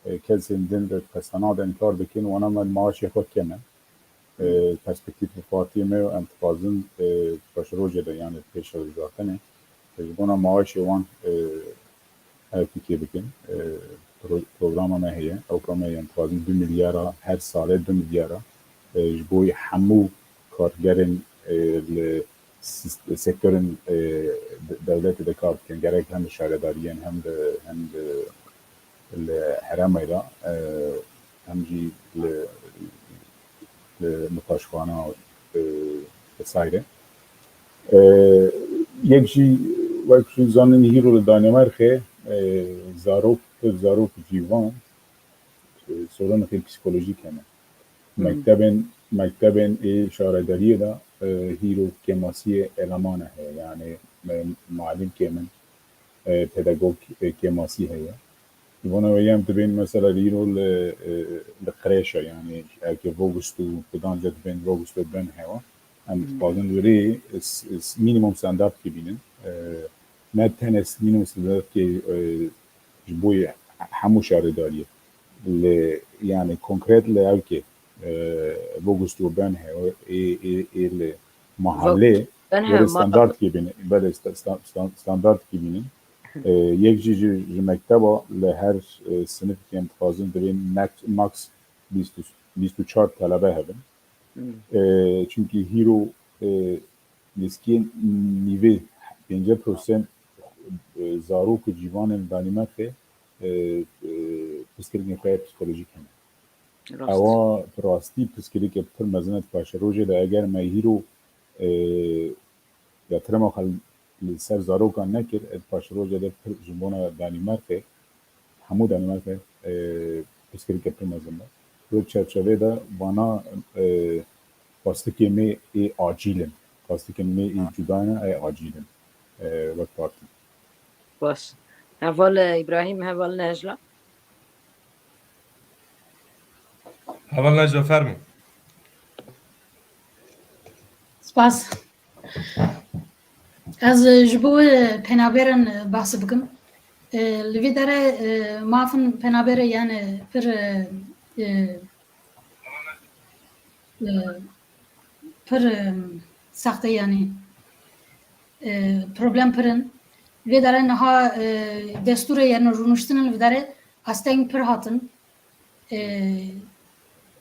e, kesên din re xestana de kar dikin, wana me maaşê xwe keme. E, perspektîf bi partiyê me em dixwazin, e, paşerojê de, yani pêşerojatine, e, ji bona maaşê wan, e, ev fikê bikin. E, pro-, programa me heye, ew ka me, yani dixwazin du milyara, her sale du milyara, e, ji bo hemû kargerên, e, li sist-, sektorên, e, de-, dewletê de kar dikin. Gerek hem li şaredariyên, hem li, hem li, li herêmê de, e, hem jî li, li nexweşxana, e, vesaire. E, yek jî, wek jî zanin hîro li Danîmarkê, e, zarok, zarok ciwan, e, sorunekê psîkolojîk hene. Mektebên, mektebên ê şaredariyê de, e, hîro kêmasiyê elemane heye. Yani, e, muallimkê min, e, pedagog, e, kêmasî heye. Ji bona wê em dibên mesela îro li, e, li kreşa, yani eke Vogustu, fidanca dibên Vogustu ben hewa. Em dixwazin wê rê s-, s-, minimum standartkê bînin. E, ne tenê s-, minimum standartkê, e, ji bo yê hemû şaredariyê. Li, yani konkret li ewkê, e, Vogustu ben hewa, ê, ê, ê li mahallê, ben wê rê hewa, standartkê bînin. Belê sta-, sta-, sta-, standartkê bînin. E, yek jî ji, ji mekteba li her, e, sinifekê em dixwazin divê max, max bîst û, bîst û çar telebe hebin. E, çimkî hîro, e, nêzîkiyê nîvê, pêncî prosent, e, zarok û ciwanên Danîmarkê, e, e, pirsgirêkên xwe psîkolojîk hene. Rast. Ewa bi rastî pirsgirêkê pir mezin e di paşerojê de. Eger me hîro, e, yatirema xwe li ser zarokan nekir, e, di paşerojê de pir ji bona Danîmarkê, hemû Danîmarkê, e, pirsgirêkê pir mezin be. Wê çerçevê de vana, e, xwestikê me ê acîl in. Xwestikên me ê cuda ne, ê acîl in, e, wek partî. Baş. Heval, e, Îbrahîm, heval Necla. Heval Necla, fermî. Spas. Ez, e, ji bo, e, penaberan, e, behs bikim. E, li vê derê, e, mafin penaberê, yani pir, e, e, e, pir, e, sexte, yani, e, problem pir in. Vê derê niha, e, destûrê, yani rûniştin li vê derê asteng pir hatin. E,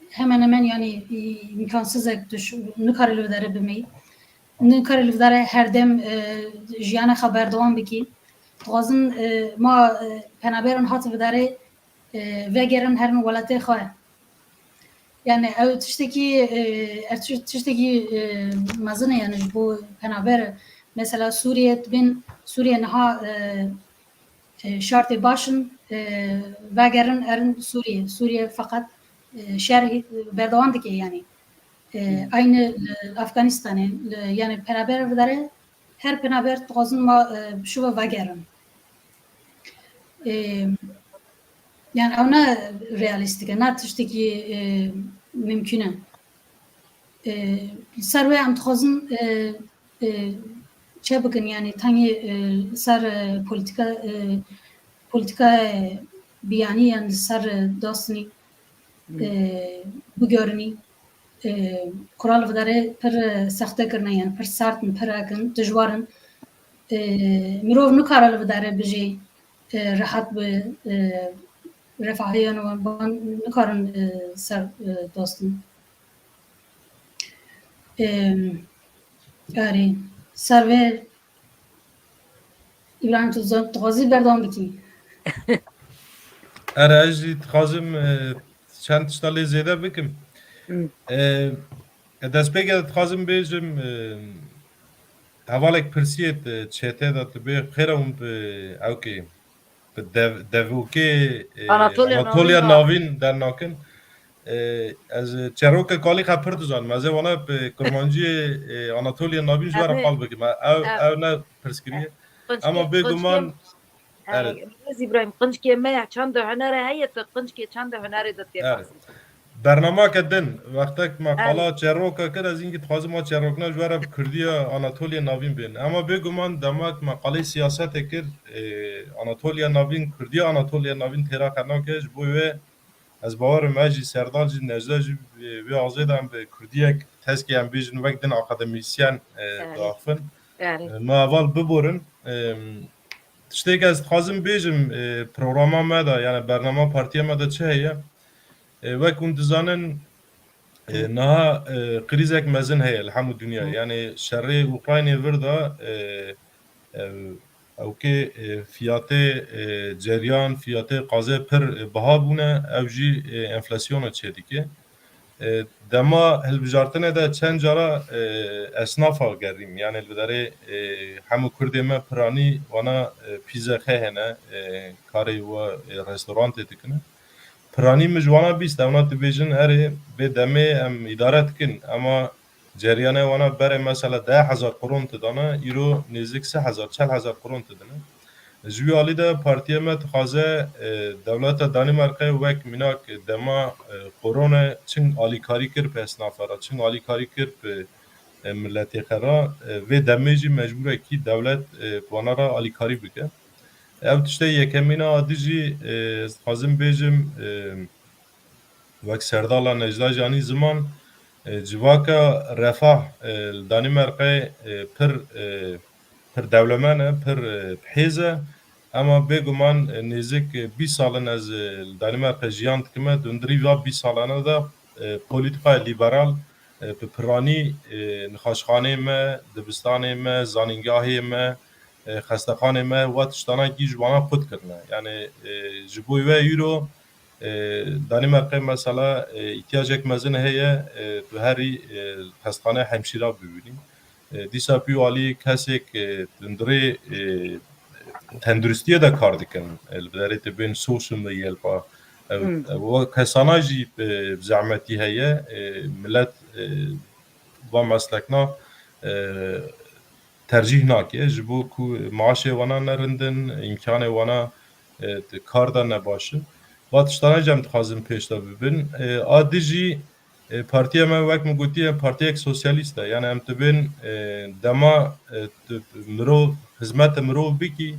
hemen hemen, yani, î-, îmkansizek diş-, nikarî li vê derê bimî. Nikarî li vê derê her dem, e, jiyana xwe berdewam bikî. Dixwazin, e, ma, e, penaberan hat vê derê, e, vegerin herin welatê xwe. Yani ew tiştekî, e, ev tiş-, tiştekî, e, mezin e, yani ji bo penaber. Mesela Sûriye, dibên Sûriye niha, e, e, şartê baş in, e, vegerin erin Sûriye. Sûriye feqet, e, şer, e, berdewam dike yani. E, aynı li Afganistanê, li, yani penaber vê derê, her penaber dixwazin ma, e, bişive vegerin. E, yani ew ne realîstîk e, ne tiştekî, e, mimkûn e. E, li ser wê em dixwazin, e, e, çê bikin, yani tengî, e, ser, e, polîtîka, e, polîtîkayê biyanî, yani li ser, e, dostînî, e, bigorinî, e, kural vê derê pir, e, sexte kirine, yani pir sert in, pir ek in, dijwar in. E, mirov nikare li vê derê bijî, e, rehet bi, e, refahê yan wan nikarin, e, ser, e, dostin. Em, erê, ser vê, Îbrahîm, tu zan-, dixwazî berdewam bikî? Erê, ez jî dixwazim, e, çend tişta lê zêde bikim. Hmm. E, e, destpêkê dixwazim bêjim, e, hevalek pirsiyê di çetê de tu bê xêre hûn bi ewkê, bi dev-, devokê, e, Anatoliya Anatoliya Navîn Navîn dernakin. E, ez çeroke kalî xwe pir dizanim. Ez ê wana bi kurmanciyê, e, Anatoliya Navîn ji we re Em ê qal bikim. Ew, em ew ne pirsgirî ye. Ama Qunçkê, bêguman, qunçkê, erê. Erê, Rêz Îbrahîm, qunçkê me ya çanda hunere heye, tu qunçkê çanda hunerê de tê. Erê. Bernameke din, wextek me qala çeroka kir, ez îngî dixwazim a çerokna ji we re bi Kurdiya Anatoliya Navîn bên. Ema bêguman demek me qalê siyasetê kir, e, Anatoliya Navîn, Kurdiya Anatoliya Navîn têra qe nake, ji bo wê ez bawer im ez jî Serdar jî Necda jî, e, wê axê de em bi Kurdiyek teskê em bêjin wek din akademîsyen, e, diaxivin. E, me heval biborin. E, tiştêk ez dixwazim bêjim, e, programa me de, yani bernama partiya me de çi heye? E, wek hûn dizanin, e, niha, e, krîzek mezin heye li hemû dinyayê. Hı. Yani şerê Ukraynê vir de, e, e, ewkê, e, fiyatê, e, ceriyan, fiyatê qazê pir, e, biha bûne, ew jî, e, enflasyona çêdike. E, dema hilbijartinê de çend cara, e, esnafa gerîm. Yani li derê, e, hemû Kurdê me piranî wana, e, pîze xe hene, e, karê we, e, restorantê dikine. Piranî min ji wana bîst, ewna dibêjin erê bê demê em îdare dikin. Ema ceryanê wana berê mesela deh hezar qurûn didane, îro nêzik sê hezar, çel hezar qurûn didine. Ji wî alî de partiya me dixwaze, e, dewleta Danîmarkê wek mînak dema, e, korona çing alîkarî kir bi esnafa re, çing alîkarî kir bi, e, miletê xe re, e, vê demê jî mecbûrekî dewlet, e, bi wana re alîkarî bike. Ev tiştê yekemîn e, a dî jî, e, ez dixwazim bêjim, e, wek Serdala Necla jî anî ziman, e, civaka refah, e, li Danîmarkê, e, pir, e, pir dewlemend e, pir, e, bi hêz e. Ema bêguman, e, nêzik, e, bîst sal in ez, e, li Danîmarkê jiyan dikime. Dundirî va bîst salane de, e, polîtîkaya lîberal, e, bi piranî, e, nixweşxanê me, dibistanê me, zanîngahê me, e, xestexanê me, wa tiştana gî ji wana qut kirine. Yani, e, ji bo wê îro, e, Danîmarkê mesela, e, îhtiyacek mezin heye, e, tu herî, e, xestexanê hemşîra bibînî. E, dîsa pî alî kesek, e, dundirê, e, tenduristiyê de kar dikin. E, li derê te bên social media, e, Hmm. e, wa kesana jî, e, zehmetî heye, e, millet, e, va meslekna, e, tercîh nake, ji bo ku maaşê wana ne rind in, îmkanê wana, e, di kar de ne baş in. Va tiştana jî em dixwazin pêş de bibin. E, a dî jî, e, partiya me wek min gotiye partiyek sosyalîst e. Yani em dibên, e, dema, e, tu mirov, hizmete mirov bikî,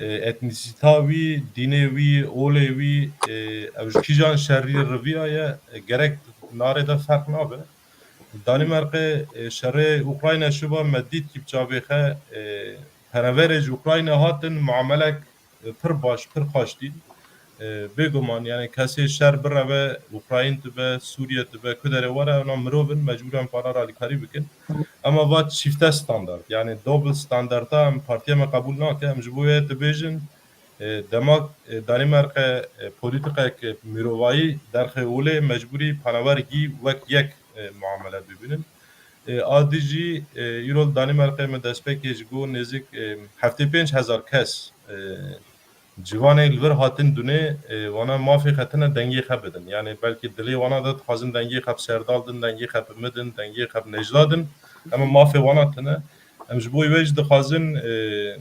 e, etnîsîta wî, dînê wî, olê wî, e, ew ji kîjan şerî riviyaye, e, gerek narê de ferq nabe. Danîmarkê, e, şerê Ukrayna şiva me dît kî bi çavê xe, e, penaverê ji Ukrayna hatin muamelek, e, pir baş, pir xweş dîn. E, bêguman, yani kesê şer bireve, Ukrayn dibe, Sûriye dibe, ku derê were, ona mirov in, mecbûr in pana re alîkarî bikin. Ema va çîfte standard, yani double standarda em partiya me qebûl nake, em ji bo wê dibêjin, e, dema, e, Danîmarkê, e, polîtîkek mirovayî derxê olê mecbûrî penavergî wek yek, e, muamele bibînin. E, a dî jî, e, îro li Danîmarkê me destpêkê ji bo nêzik, e, heftê pênc hezar kes, e, ciwanê li vir hatin dunê, e, wana mafê xe tine dengê xe bidin. Yani belkî dilê wana de dixwazin dengê xe bi Serdal din, dengê xe bi min din, dengê xe bi Necla din. Ema mafê wana tine. Em ji bo wê jî dixwazin, e,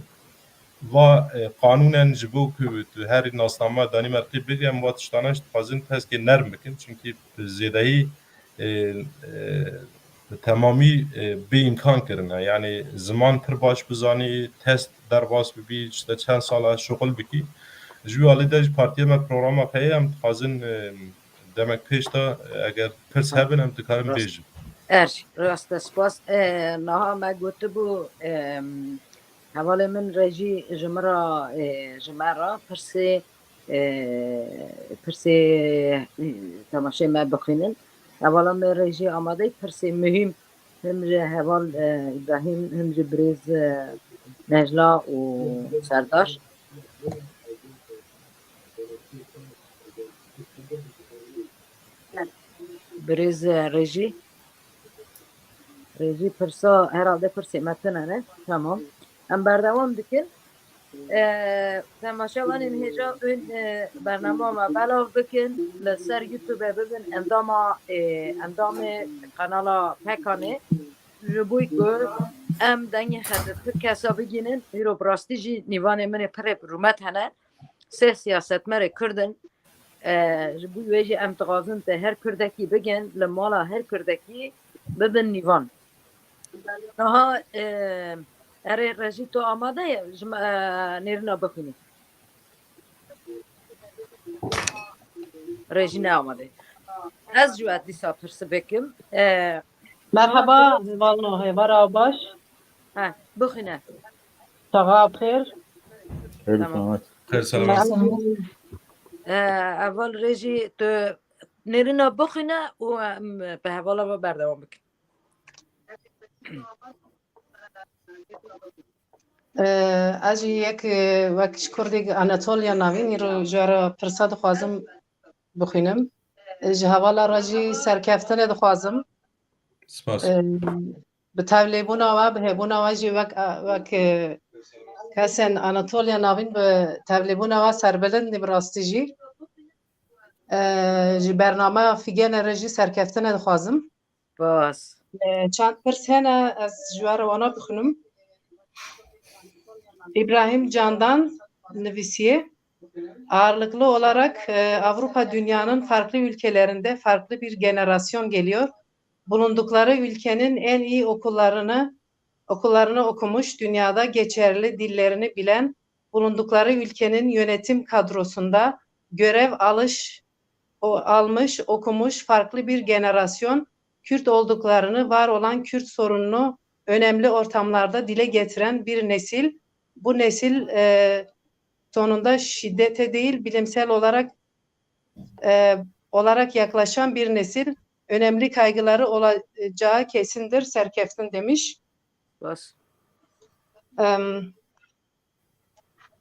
va, e, qanûnen ji bo ku tu herî nasnama Danîmarkê bigre, em va tiştana jî dixwazin teskê nerm bikin. Çimkî bi zêdeyî, e, e, bi temamî, e, bê îmkan kirine. Yani ziman pir baş bizanî, test derbas bibî, işte çend sala şuxul bikî. Ji wî alî de ji partiyê me programa xwe ye, em dixwazin, e, demek pêş de, e, eger pirs hebin, em dikarin Rast. bêjin. Er, rast e, spas. E, niha me gotibû, e, hevalê min Rejî ji min re, e, ji me re pirsê, e, pirsê, e, temaşê me bixwînin. Hevala me Rejî amadeyî pirsê muhîm him ji heval, e, Îbrahîm, him ji birêz, e, Necla û Serdar. Birêz, e, Rejî. Rejî pirsa, herhalde pirsê me tune ne. Tamam. Em berdewam dikin. E, temaşevanên hêja û, e, bernama me belav bikin. Li ser YouTube bibin endama, e, endamê kanala Pekanê. Ji bo ku em dengê xwe di pir kesa bigînin, îro bi rastî jî nîvanê min ê pirê rûmet hene. Sê siyasetmerê Kurd in. E, ji bo wê jî em dixwazin te her Kurdekî bigin, li mala her Kurdekî bibin nîvan. Niha, e, erê Rejî, tu amade ye ji me, e, nêrîna bixwînî? Rejî ne amade. Ez ji we dîsa pirsî bikim. E, Merhaba, hevalno, hêvara baş. He, bixwîne. Saxa bi xêr. Xêr Tamam. selamet. Xêr selamet. Merhaba. E, heval Rejî, tu nêrîna bixwîne û em bi hevala ve berdewam bikin. E, ez jî yek, e, wek ji Kurdê Anatoliya navîn îro ji we re pirsa dixwazim bixwînim. Ji hevala re jî serkeftinê dixwazim. Spas. E, bi tevlêbûna we, bi hebûna we jî wek, wek, e, kesên Anatoliya Navîn bi tevlêbûna we serbilind in bi rastî jî. E, ji bernameya Fîgenê re jî serkeftinê dixwazim. Spas. E, çend pirs hene, ez ji we re wana bixwînim. İbrahim Candan nivîsiye. Ağırlıklı olarak, e, Avrupa dünyanın farklı ülkelerinde farklı bir generasyon geliyor. Bulundukları ülkenin en iyi okullarını okullarını okumuş, dünyada geçerli dillerini bilen, bulundukları ülkenin yönetim kadrosunda görev alış, o, almış, okumuş farklı bir generasyon Kürt olduklarını, var olan Kürt sorununu önemli ortamlarda dile getiren bir nesil. Bu nesil, e, sonunda şiddete değil, bilimsel olarak, e, olarak yaklaşan bir nesil. Önemli kaygıları olacağı kesindir, serkeftin demiş. Spas. Em,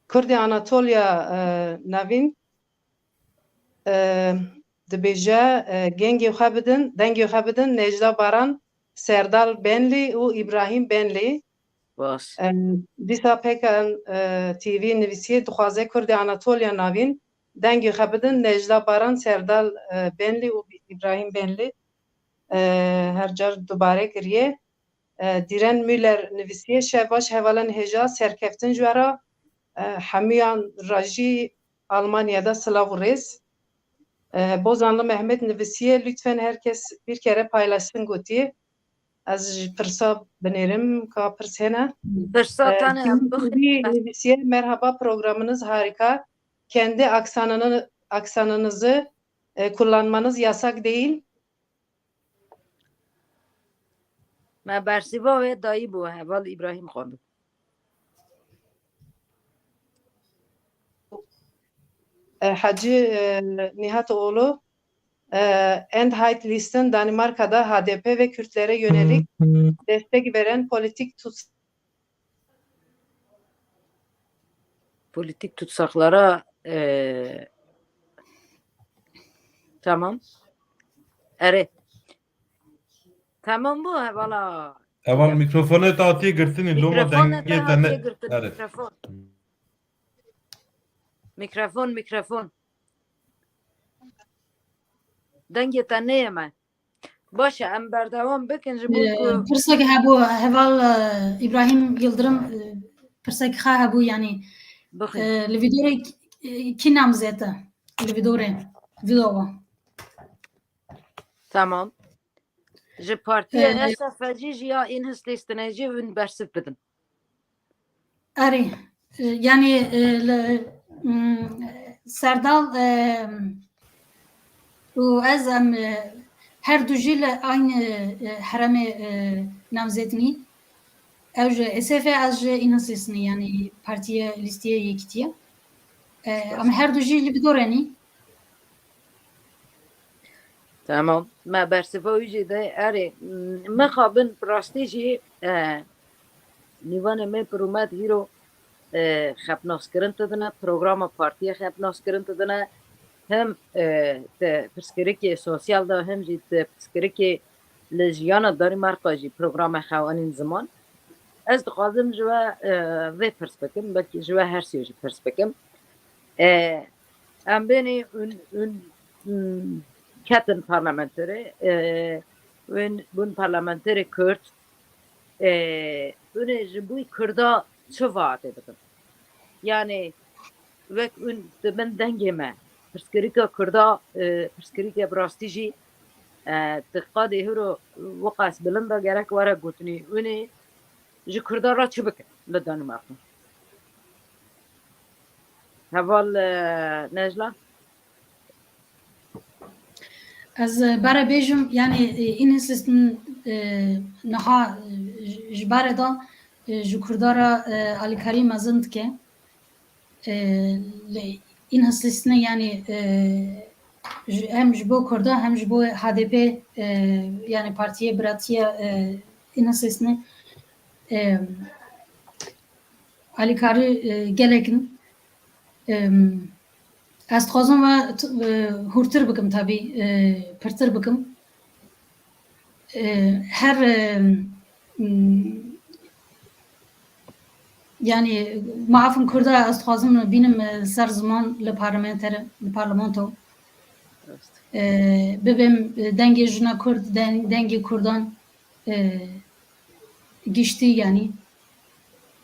Kurdê Anatoliya, e, Navîn, e, dibêje, e, gengê xwe bidin, dengê xwe bidin Necla Baran, Serdal Benlî û Îbrahîm Benlî. Spas. E, dîsa Pekan, e, T V nivîsiye dixwaze Kurdê Anatoliya Navîn dengê xwe bidin Necla Baran, Serdal, e, Benlî û Îbrahîm Benlî. E, her car dubare kiriye. E, Dîren Müller nivîsiye, şev baş hevalên hêja, serkeftin ji we re, e, hemûyan re jî Almanya'da silav û rêz. E, Bozanlı Mehmet nivîsiye, lütfen herkes bir kere paylaşsın gotiye. Ez ji pirsa binêrim, ka pirs hene. Pirsa E, tane Dîren em bixin. Kurdî nivîsiye, merhaba, programınız harika. Kendi aksanını, aksanınızı, e, kullanmanız yasak değil. Me bersîva wê dayî bû, heval Îbrahîm xwendin. E, Hacı, e, Nihatoğlu, e, Enheitslisten Danimarka'da H D P ve Kürtlere yönelik destek veren politik tut- Politik tutsaklara, e, tamam. Erê. Tamam bû, hevala. Heval, mîkrofonê te hatiye girtinî, loma dengê te ne. Mikrofon. Mikrofon, mikrofon. Dengê te neyê me. Baş e, em berdewam bikin ji bo ku. Pirsek hebû, heval, e, Îbrahîm Yildirim, e, pirsek xwe hebû, yanî, Bixwîn. E, li vî dorê, e, kî namzet e? Li vî dorê, vî dava. Tamam. Ji partiya, e, S F jî ya Enheitslisten jî hûn bersiv bidin. Erê, e, yanî, e, li, mm, Serdal, e, û ez em, e, her du jî li aynı, e, heremê, e, namzetnî. Ew ji S F, ez ji Enheitslisten, yanî partiye, lîstiye yekîtiye. E, em her du jî li vî dorê nî. Tamam. Me bersiva wî jî de, erê, m-, mixabin bi rastî jî, e, nîvanê me bi rûmet hîro, e, xepnaskirin didine, programa partiyê xepnaskirin didine, hem, e, di pirsgirêkê sosyal de, hem jî di pirsgirêkê li jiyana Danîmarka jî programê xwe anîn ziman. Ez dixwazim ji we, e, vê pirs bikim, belkî ji we her sê jî pirs bikim. E, em bênê hûn, hûn, hmm, ketin parlamenterê, e, hûn bûn parlamenterê Kurd, e, hûn ê ji bo Kurda çi vaatê bikin? Yanî, wek hûn dibin dengê me, pirsgirêka Kurda, e, pirsgirêke bi rastî jî, e, di qadê hiro wiqas bilind de gerek were gotinî. Hûn ê ji Kurda re çi bikin li Danîmarka? Heval, e, Necla? Ez, e, bare bêjim, yanî, e, Enheitslisten, e, niha, e, ji, ji bare de, e, ji Kurda re, e, alîkarî mezin dike. E, li Enheitslisten, yanî, e, ji, hem ji bo Kurda hem ji bo H D P, e, yanî Partiyê Biratiya, e, Enheitslisten, e, alîkarî, e, gelek in. E, Ez dixwazim ve t-, e, hûrtir bikim, tabî, e, pirtir bikim. E, her, e, m, yanî, mafin Kurda ez dixwazim bînim, e, ser ziman li parlamenter, li parlamento. E, bibêm, e, dengê jina Kurd, den-, dengê Kurdan, e, giştî, yanî,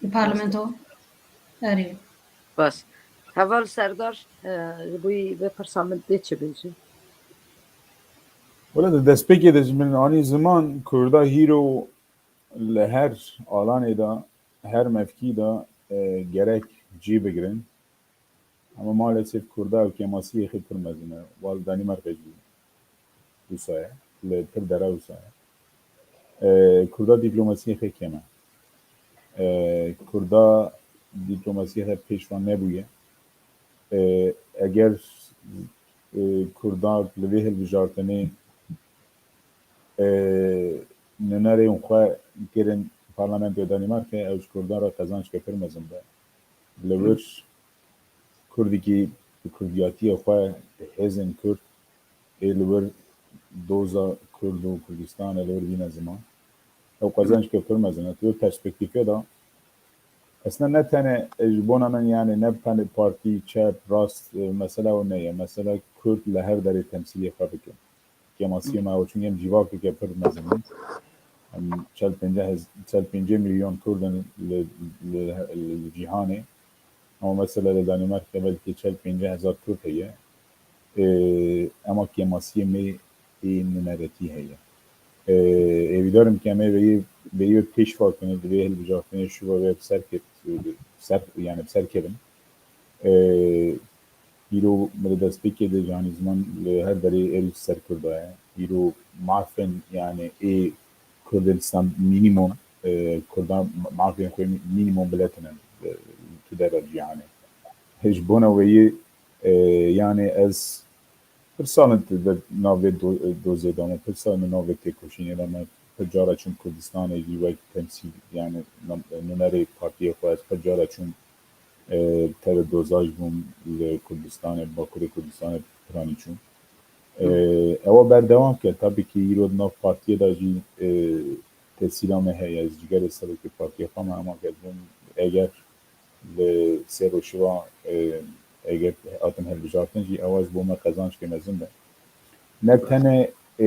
li parlamento. Erê. Bas. Heval Serdar, e, ji bo vê pirsa min dê çi bêjî? Wele di destpêkê de ji min anî ziman Kurda hîro li her alanê de, her mevkî de, e, gerek cî bigirin. Ama maalesef Kurda ew kêmasiyê xê pir mezin e. Wal Danîmarka jî wisa ye. Li pir dera wisa ye. E, Kurda dîplomasiyê xê kêm e. E, Kurda dîplomasiyê xê pêşvan nebûye. E, eger, e, Kurda li vê hilbijartinê, e, nûnerên xwe kirin parlamentoya Danîmarkê, ew ji Kurdan re qezanceke pir mezin be. Li wir Kurdekî bi Kurdiyatiya xwe, hêzên Kurd ê li wir doza Kurd û Kurdistan e li wir bîne ziman. Ew qezanceke pir mezin e. Di wê perspektîfê de, aslında ne tenê, e, ji bona min, yani ne tenê partî, çep, rast, e, mesela o ne ye. Mesela Kurd li her derê temsîlê xwe bikin. Kêmasiyê me ew, çunke em civakeke pir mezin in. Em çel pêncî hez-, çel pêncî milyon Kurd in li, li, li cîhanê. Ama mesela li Danîmarka belkî çel pêncî hezar Kurd heye. Ê, ema kêmasiyê me ê nûneretî heye. Ê, êvîdar im ke em ê veyî, veyî pêş ve kirin, di vê hilbijartinê şûva wê bi ser ket-, ser, yani bi ser kevin. Ê, îro min di destpêkê de, yani ziman li her derê êrî ser Kurda ye. Îro mafên, yani ê Kurdistan mînîmum, ê, Kurdan mafên xwe mînîmum biletine, ê, tu dera cîhanê. Ji bona weyî, ê, yani ez pir sal in di navê do-, dozê de me, pir sal in di navê têkoşînê de me, pir cara çûm Kurdistanê jî wek temsîl, yani nam-, nûnerê partiyê xwe, ez pir cara çûm, e, tevî doza jî bûm li Kurdistanê, Bakurê Kurdistanê piranî çûm. E, ewa berdewam ke, tabii ki îro di nav partiyê de jî, e, tesîla me heye, ez cîgerê serokê partiyê xwe me, ama ke bûm, eger li sê rojhiva, e, eger hatin hilbijartin jî, ewa ji bo me qezanceke mezin be. Ne tenê, e,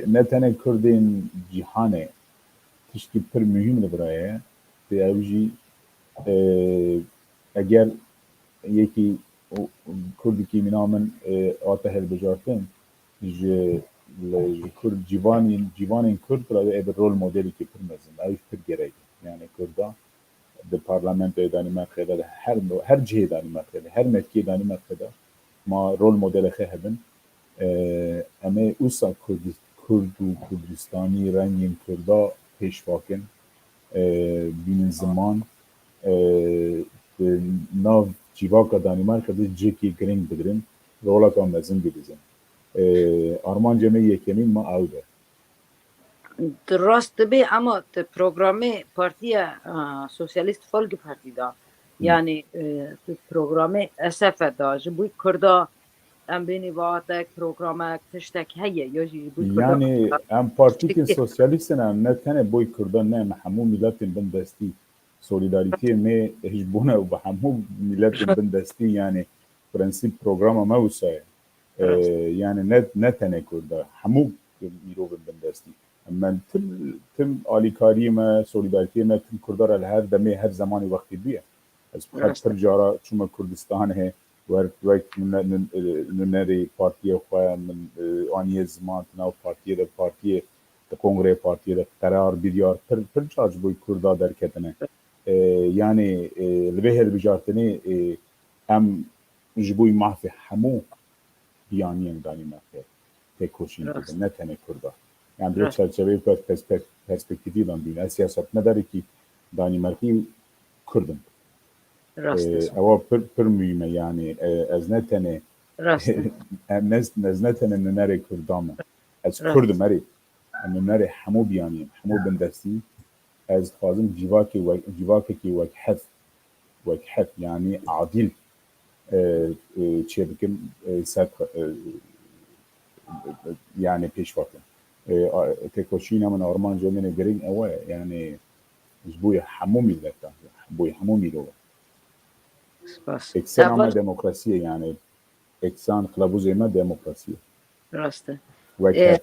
ne tenê Kurdên cîhanê tiştî pir muhîm li vira ye, tê ew jî, e, eger yekî û, Kurdekî mîna min, e, hate hilbijartin, ji, li, ji Kurd, cîvanên, cîvanên Kurd re ê bi rol modelekî pir mezin, ew jî pir gerek e. Yani Kurda di parlamentoyê Danîmarkê de, li her, her cihê Danîmarkê de, her mevkiyê Danîmarkê de ma rol modelê xwe hebin. Ee, em ê wisa Kurdi-, Kurd û Kurdistanî, rengên Kurda pêş ve kin, ee, bînin ziman, ee, di nav civaka Danîmarkê de cihekî girîng bigirin, roleka mezin bidizin. Ee, armanca me yekemîn ma ew be. Di rast dibê, ema di programê Partiya, a, Sosyalist Folkpartî de, yanî, e, di programê S F de ji bo Kurda em bênî vatek, programek, tiştek heye, ya jî ji bo Kurda? Yani em partîkên sosyalîst in, em ne tenê bo Kurda, ne, em hemû miletên bindestî. Solidarîtiyê me ji bona û bi hemû miletên bindestî, yani prensîp programa me wisa ye. Ee, yani ne, ne tenê Kurda, hemû mirovên bindestî. Em tim, tim alîkariyê me, solidarîtiyê me tim Kurda re li her demê, her zemanî wextî bûye. Ez pir cara çûme Kurdistanê, wer-, wek nûne-, nûn-, e, nûnerê partiyê xwe min, e, aniye ziman, di nav partiyê de, partiyê, di kongreyê partiyê de qerar, biryar pir, pir car ji bo Kurda derketine. E, yani, e, li vê hilbijartinê, e, em ji bo mafê hemû biyaniyên Danîmarkê têkoşîn dibin, ne tenê Kurda. Yani, di çerçeveyê pers-, pers-, perspektîfî de bîne. Ez siyasetmedarekî Danîmarkî Kurd im. Rast e. Ewa pir, pir muhîm e, yani, e, ez ne tenê, em ne, ez ne tenê nûnerê Kurda me. Ez Kurd im, erê. Em nûnerê hemû biyaniyên, hemû bindestî. Ez dixwazim civakê we-, civakekî wekhev, wekhev, yani adîl, e, e, çê bikim, e, ser, e, yani pêş ve kim. E, a, têkoşîna min, armanca min ê girîng ew e, yani ji bo hemû milletan, ji bo hemû mirovan. Spas. Eksena me demokrasiyê, yani eksan qilebûzê me demokrasiyê. Rast e. Wek E, her.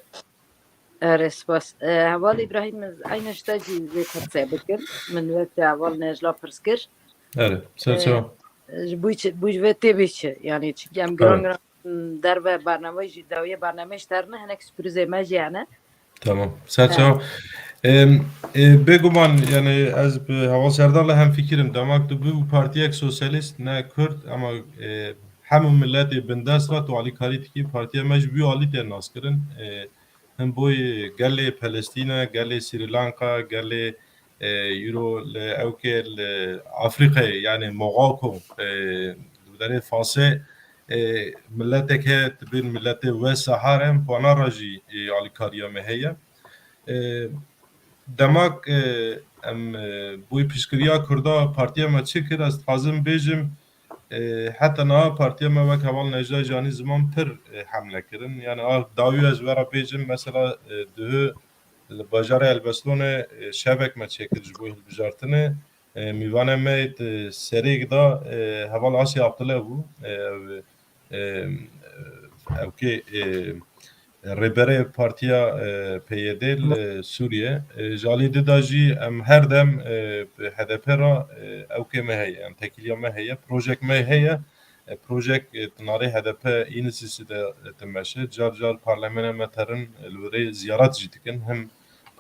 Erê, spas. E, heval Îbrahîm, ez eyne ji te jî vê pirsê bikim. Min wek te heval Necla pirs kir. Erê, ser E, çawa. Ji bo çi, bo ji vê tê bê çi? Yani çi em giran Erê. giran, m, derve bernameyê jî, dawiyê bernameyê ji te re ne, hinek sürprizê me jî hene. Tamam. Ser Ha. çawa. Em, e, bêguman, yani ez bi Heval Serdar re hem fikir im. Demek tu bû partiyek sosyalist, ne Kurd, ama, e, hemû milletê bindest ve tu alîkarî dikî, partiya me jî bi wî alî tê naskirin. E, him boy gelê Palestîne, gelê Sri Lanka, gelê, e, Euro, li, ewkê li Afrîkayê, yani Morocco, e, li derê Fasê, e, miletek heye, dibên miletê West Sahara, em xwana re jî, e, alîkariya me heye. E, demak, e, em, e, boy piştgiriya Kurda partiya me çi kir, ez dixwazim bêjim, e, heta niha partiya me wek heval Necla jî anî ziman pir, e, hemle kirin. Yani a dawî ez vera bêjim, mesela, e, duhû li bajarê Elbestonê, e, şevek me çêkir ji bo hilbijartinê. E, mîvanê me yê di serêk de, e, heval Asya Abdullah bû. E, ev, e, ew kê, e, rêberê partiya, e, P Y D li Sûriye. E, ji alî di de jî em her dem, e, bi H D P re, e, ew kê me heye, em tekîliya me heye, projek me heye. E, projek, e, di narê H D P Înisiz de, e, dimeşe. Car car parlemena me terin, e, li wêrê ziyaret jî dikin. Him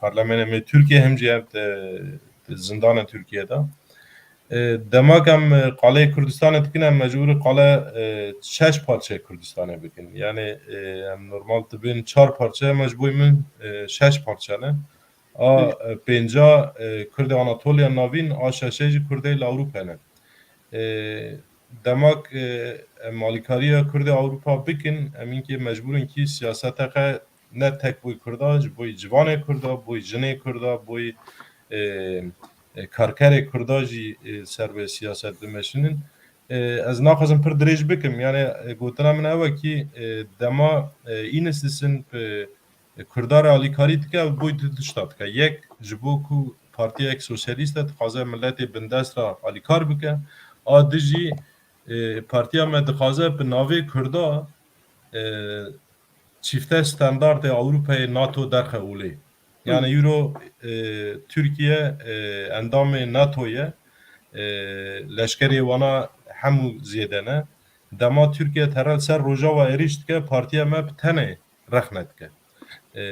parlemena me Tirkiye, him jî ev di, di zindana Tirkiye de. E, demak em, e, qaleyê Kurdistanê dikin, em mecbûr qale, e, şeş parçe Kurdistanê bikin. Yani, e, em normal dibin çar parçe, em ji bo min, e, şeş parçe ne. A, Hı. e, pênca, e, Kurdê Anatoliya Navîn, a şeşê jî Kurdê li Ewropa ne. E, demak, e, em alîkariya Kurdê Ewropa bikin, em înkê mecbûr in kî siyaseta xwe ne tek boy Kurda, ji boy civanê Kurda, boy jinê Kurda, boy, e, e, karkerê Kurda jî, e, ser vê siyaset bimeşinin. E, ez naxwazim pir dirêj bikim, yani, e, gotina min ew e kî, e, dema, e, Înis Disin bi, e, Kurda re alîkarî dike, ew boy du tişta dike. Yek, ji bo ku partiyek sosyalîst e, dixwaze miletê bindest re alîkar bike. A di jî, e, partiya me dixwaze bi navê Kurda, e, çîfte standartê Ewropayê NATO derxe olê. Yani Hı. Euro, e, Tirkiye, e, endamê NATO ye, e, leşkerê wana hemû zêde ne. Dema Tirkiye tere li ser Rojava êrîş dike, partiya me bi tenê rexne dike. E,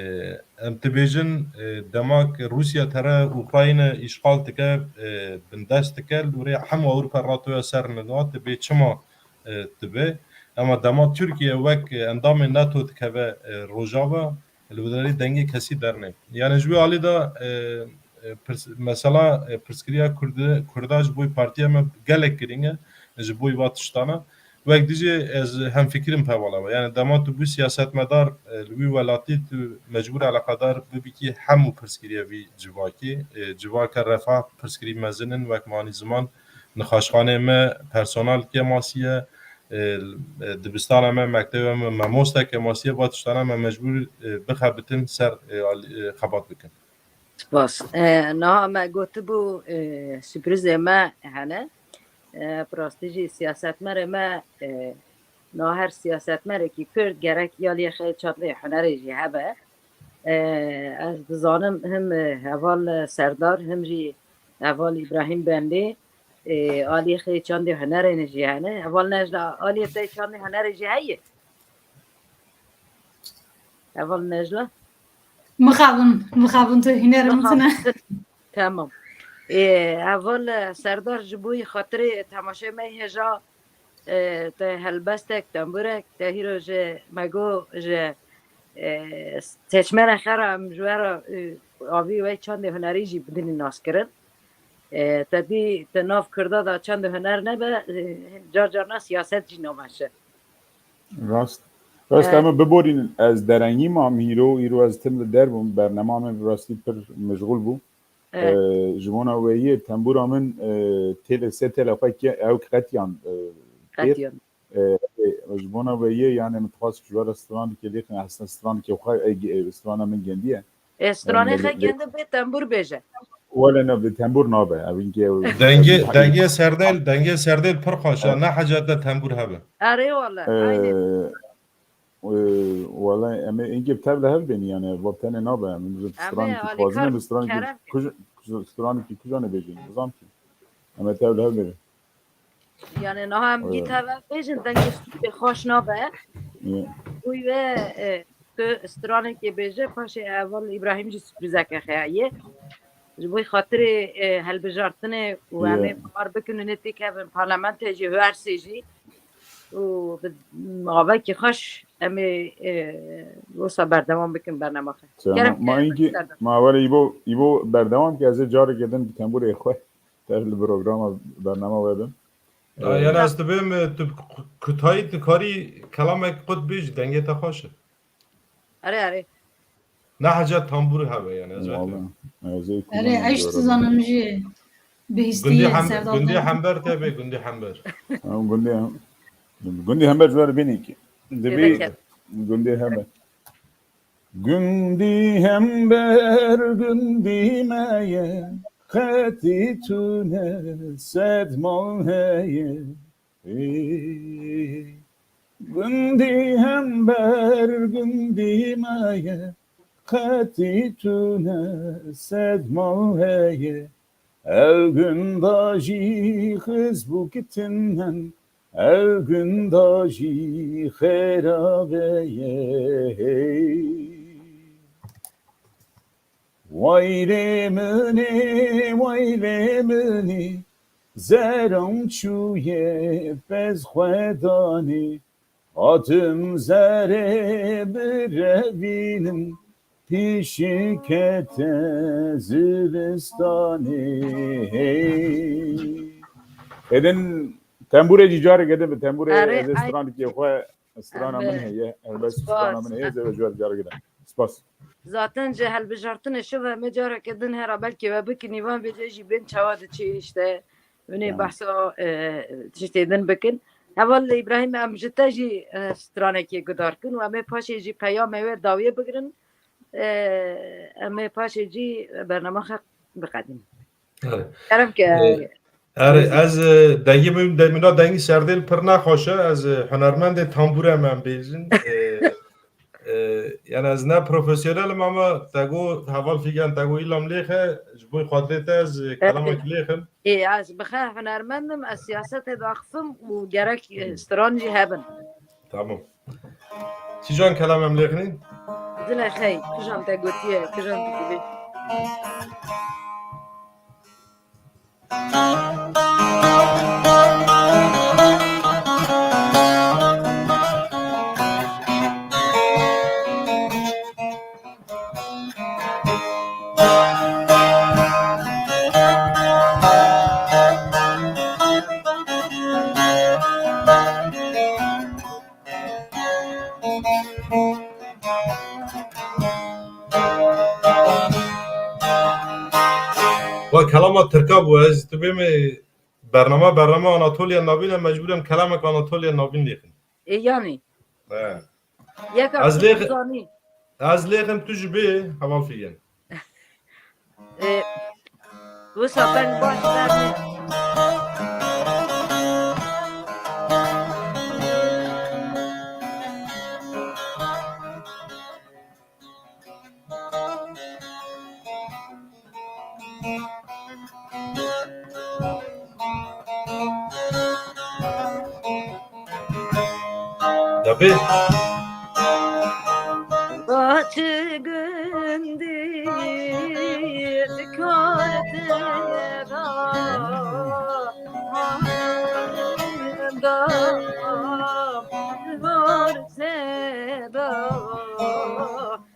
em dibêjin, e, dema ku Rûsya tere Ukrayna îşxal dike, e, bindest dike, li wêrê hemû Ewropa ratoya ser nida, dibê çima, e, dibe. Ema dema Tirkiye wek, e, endamê NATO dikeve, e, Rojava, li wê derê dengê kesî dernê. Yani ji wê alî de, e, e, pirs-, mesela, e, pirsgiriya Kurdi-, Kurda ji bo partiya me gelek girîng e, ji bo va tiştana. Wek dijî ez hemfikir im hevala we. Yani dema tu bû siyasetmedar, e, li wî welatî tu mecbûr eleqedar bibî kî hemû pirsgiriyê vî civakî, e, civaka refah pirsgirî mezin in, wek manî ziman, nixaşxanê me personel kêmasî ye, e, e, dibistana me, mektebe me, mamoste kêmasî ye, va tiştana me mecbûr, e, bixebitin ser, e, al-, e, xebat bikin. Spas. E, niha me gotibû, e, sürprizê me hene. E, bi rastî jî siyasetmerê me, e, niha her siyasetmerekî Kurd gerek aliyê xê çandê hunerê jî hebe. E, ez dizanim him, e, heval Serdar, him jî heval Îbrahîm Bendê, e, aliyê xê çandê hunerê ne jî hene. Heval Necla, aliyê te çandê hunerê jî heye? Heval Necla? Mixabin, mixabin tu hînerê min tune. Tamam. Ê, heval Serdar, ji bo xatirê temaşê me hêja, e, te helbestek, tembûrek, te hîro ji me got ji, e, seçmena xera em ji we re, e, avî we çandê hunerî jî bidinî naskirin. E, te dî te nav Kurda da çandê huner nebe, e, car carna siyaset jî nameşe. Rast. Rast, e, em ê biborînin. Ez derengî mam hîro, îro ez tim li der bûm. Bernema min bi rastî pir meşgûl bû. E. E, ji bona weyî tembûra min, e, têlê sê têlê xwe ke-, ew qetiyan, e, Qetiyan. E, e, ji bona vê yê, yani, min dixwest ji we re stranikê lêxin, aslında stranikê xwe, e, e, strana min gendiye. E, stranê xwe gendi bê tembûr bêje. Wele ne, bi tembûr nabe. Ev inke Dengê, dengê serdêl, dengê serdêl pir xweş e, ne hecet de tembûr hebe. Erê wele, e, aynen. E, wele em ê inke tev li hev bên, yani, va tenê nabe. Em ê stranikî dixwazin, em ê stranikî kuj-, kuj-, stranikî kujanê bêjin, nizam ki. Em ê tev li hev bêjin. Yani niha em gî tev bêjin, dengê stûrê xweş nabe. Bûy ve, e, tu stranekê bêje, paşê heval Îbrahîm jî surprîzeke xeya ye. Ji bo xatirê, e, hilbijartinê û em ê bawer bikin û nê têkevin parlamentê jî, her sê jî. Û bi avekî xweş em ê, e, wisa berdewam bikin bernama xwe. Kerem, ma îngî, ma were îbo, îbo berdewam ke ez ê careke din bi tembûrê xwe. Tev li programa bernama we bim. Ya, e, yani ez dibêm, e, tu kutayî dikarî kelamek qut bêjî, dengê te xweş e. Erê, erê. Ne hecet tambûrê hebe yani, ez vete. Erê, eş dizanim jî bihîstî. Gundî Hember, Gundî Hember te bê, Gundî Hember. Em Gundî Hem-, Gundî Hember ji we re bênî ki. Dibê Gundî Hember. Gundî hember gundî me ye, qetî tune sed mal heye. Ey, gundî hember gundî me ye, qetî tune sed mal heye. Ew gunda jî xizbû kitinen, ew gunda jî xêra veye hey. Waylê min ê, waylê min ê, zeran çûye pez xwe danê. Hatim zerê birevînim, pîşî kete zivistanê hey. Êdin tembûrê jî careke din bi tembûrê, erê, ez ê ay, stranikê xwe, strana min heye, helbest strana min heye, ez ê ji we careke din. Spas. Zaten ji hilbijartinê şiv em ê careke din hera belkî we bikin, îvan vêce jî bên çawa diçî işte. Winê behsa, e, tiştê din bikin. Heval Îbrahîm, em ji te jî, e, stranekê guhdar kin û em ê paşê jî peyamê wê dawiyê bigirin. E, em ê paşê jî bernama xwe biqedînin. Erê. Kerem ke. E, erê, ez, e, dengê min, de-, mina dengî serdêl pir nexweş e. Ez, e, hunermendê tambûre me em bêjin. E, e, yani ez ne profesyonel im ama te got heval Fîgen, te got îlam lêxe, ji bo xatirê te ez, e, kelamek lêxim. Ê, ez bixe hunermend im, ez siyasetê daxifim û gerek, e, stran jî hebin. Tamam. Çîjan kelam em lêxinîn? Dilê xey, kijan te gotiye, kijan tu dibî. Wa kelama Tirka bû, ez tu bê me bernama, bernama Anatoliya Navîn e, mecbûr em kelamek Anatoliya Navîn lêxin. E, yanî. He. Yeka ez lêx-, zanî. Ez lêxim tu ji bê heval Fîgen. E, wisa peng baş bernê. Tabii. Bahçe gündüz karteda da var seda.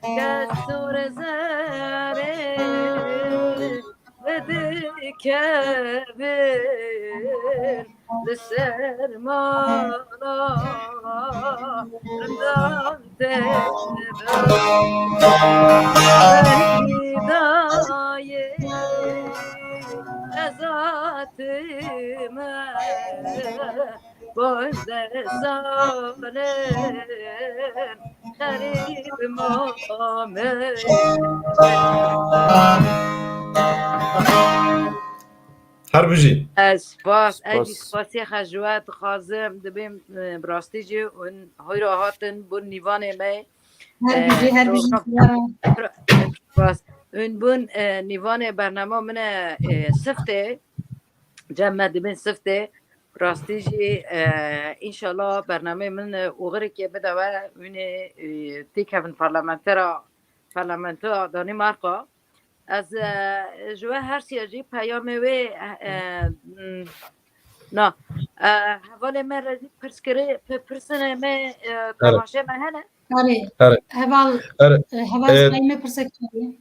Kesûr zerê dikevin li ser mala endam te dayê ezatime. Baş de zalim xerîb mame. Her bijî. Ez spas, ez jî Spas. spasê xwe ji we dixwazim. Dibêm, e, bi rastî jî hûn hoyra hatin, bûn nîvanê me. Her bijî, her bijî. Spas. Hûn bûn, e, nîvanê bernama min e, e, siftê. Cem me dibên siftê. Rastî jî, e, înşallah bernameyê min, e, oxirikê bide we, hûn ê, e, têkevin parlamentera, parlamentoya Danimarka. Ez, e, ji we her siya jî peyamê wê, e, m, na, e, hevalê me re jî pirs kirê, pi-, pirsine me, e, Erê. temaşê me hene? Erê. Erê. Heval, Erê. e, heval Ee, Sayme pirsek kirê.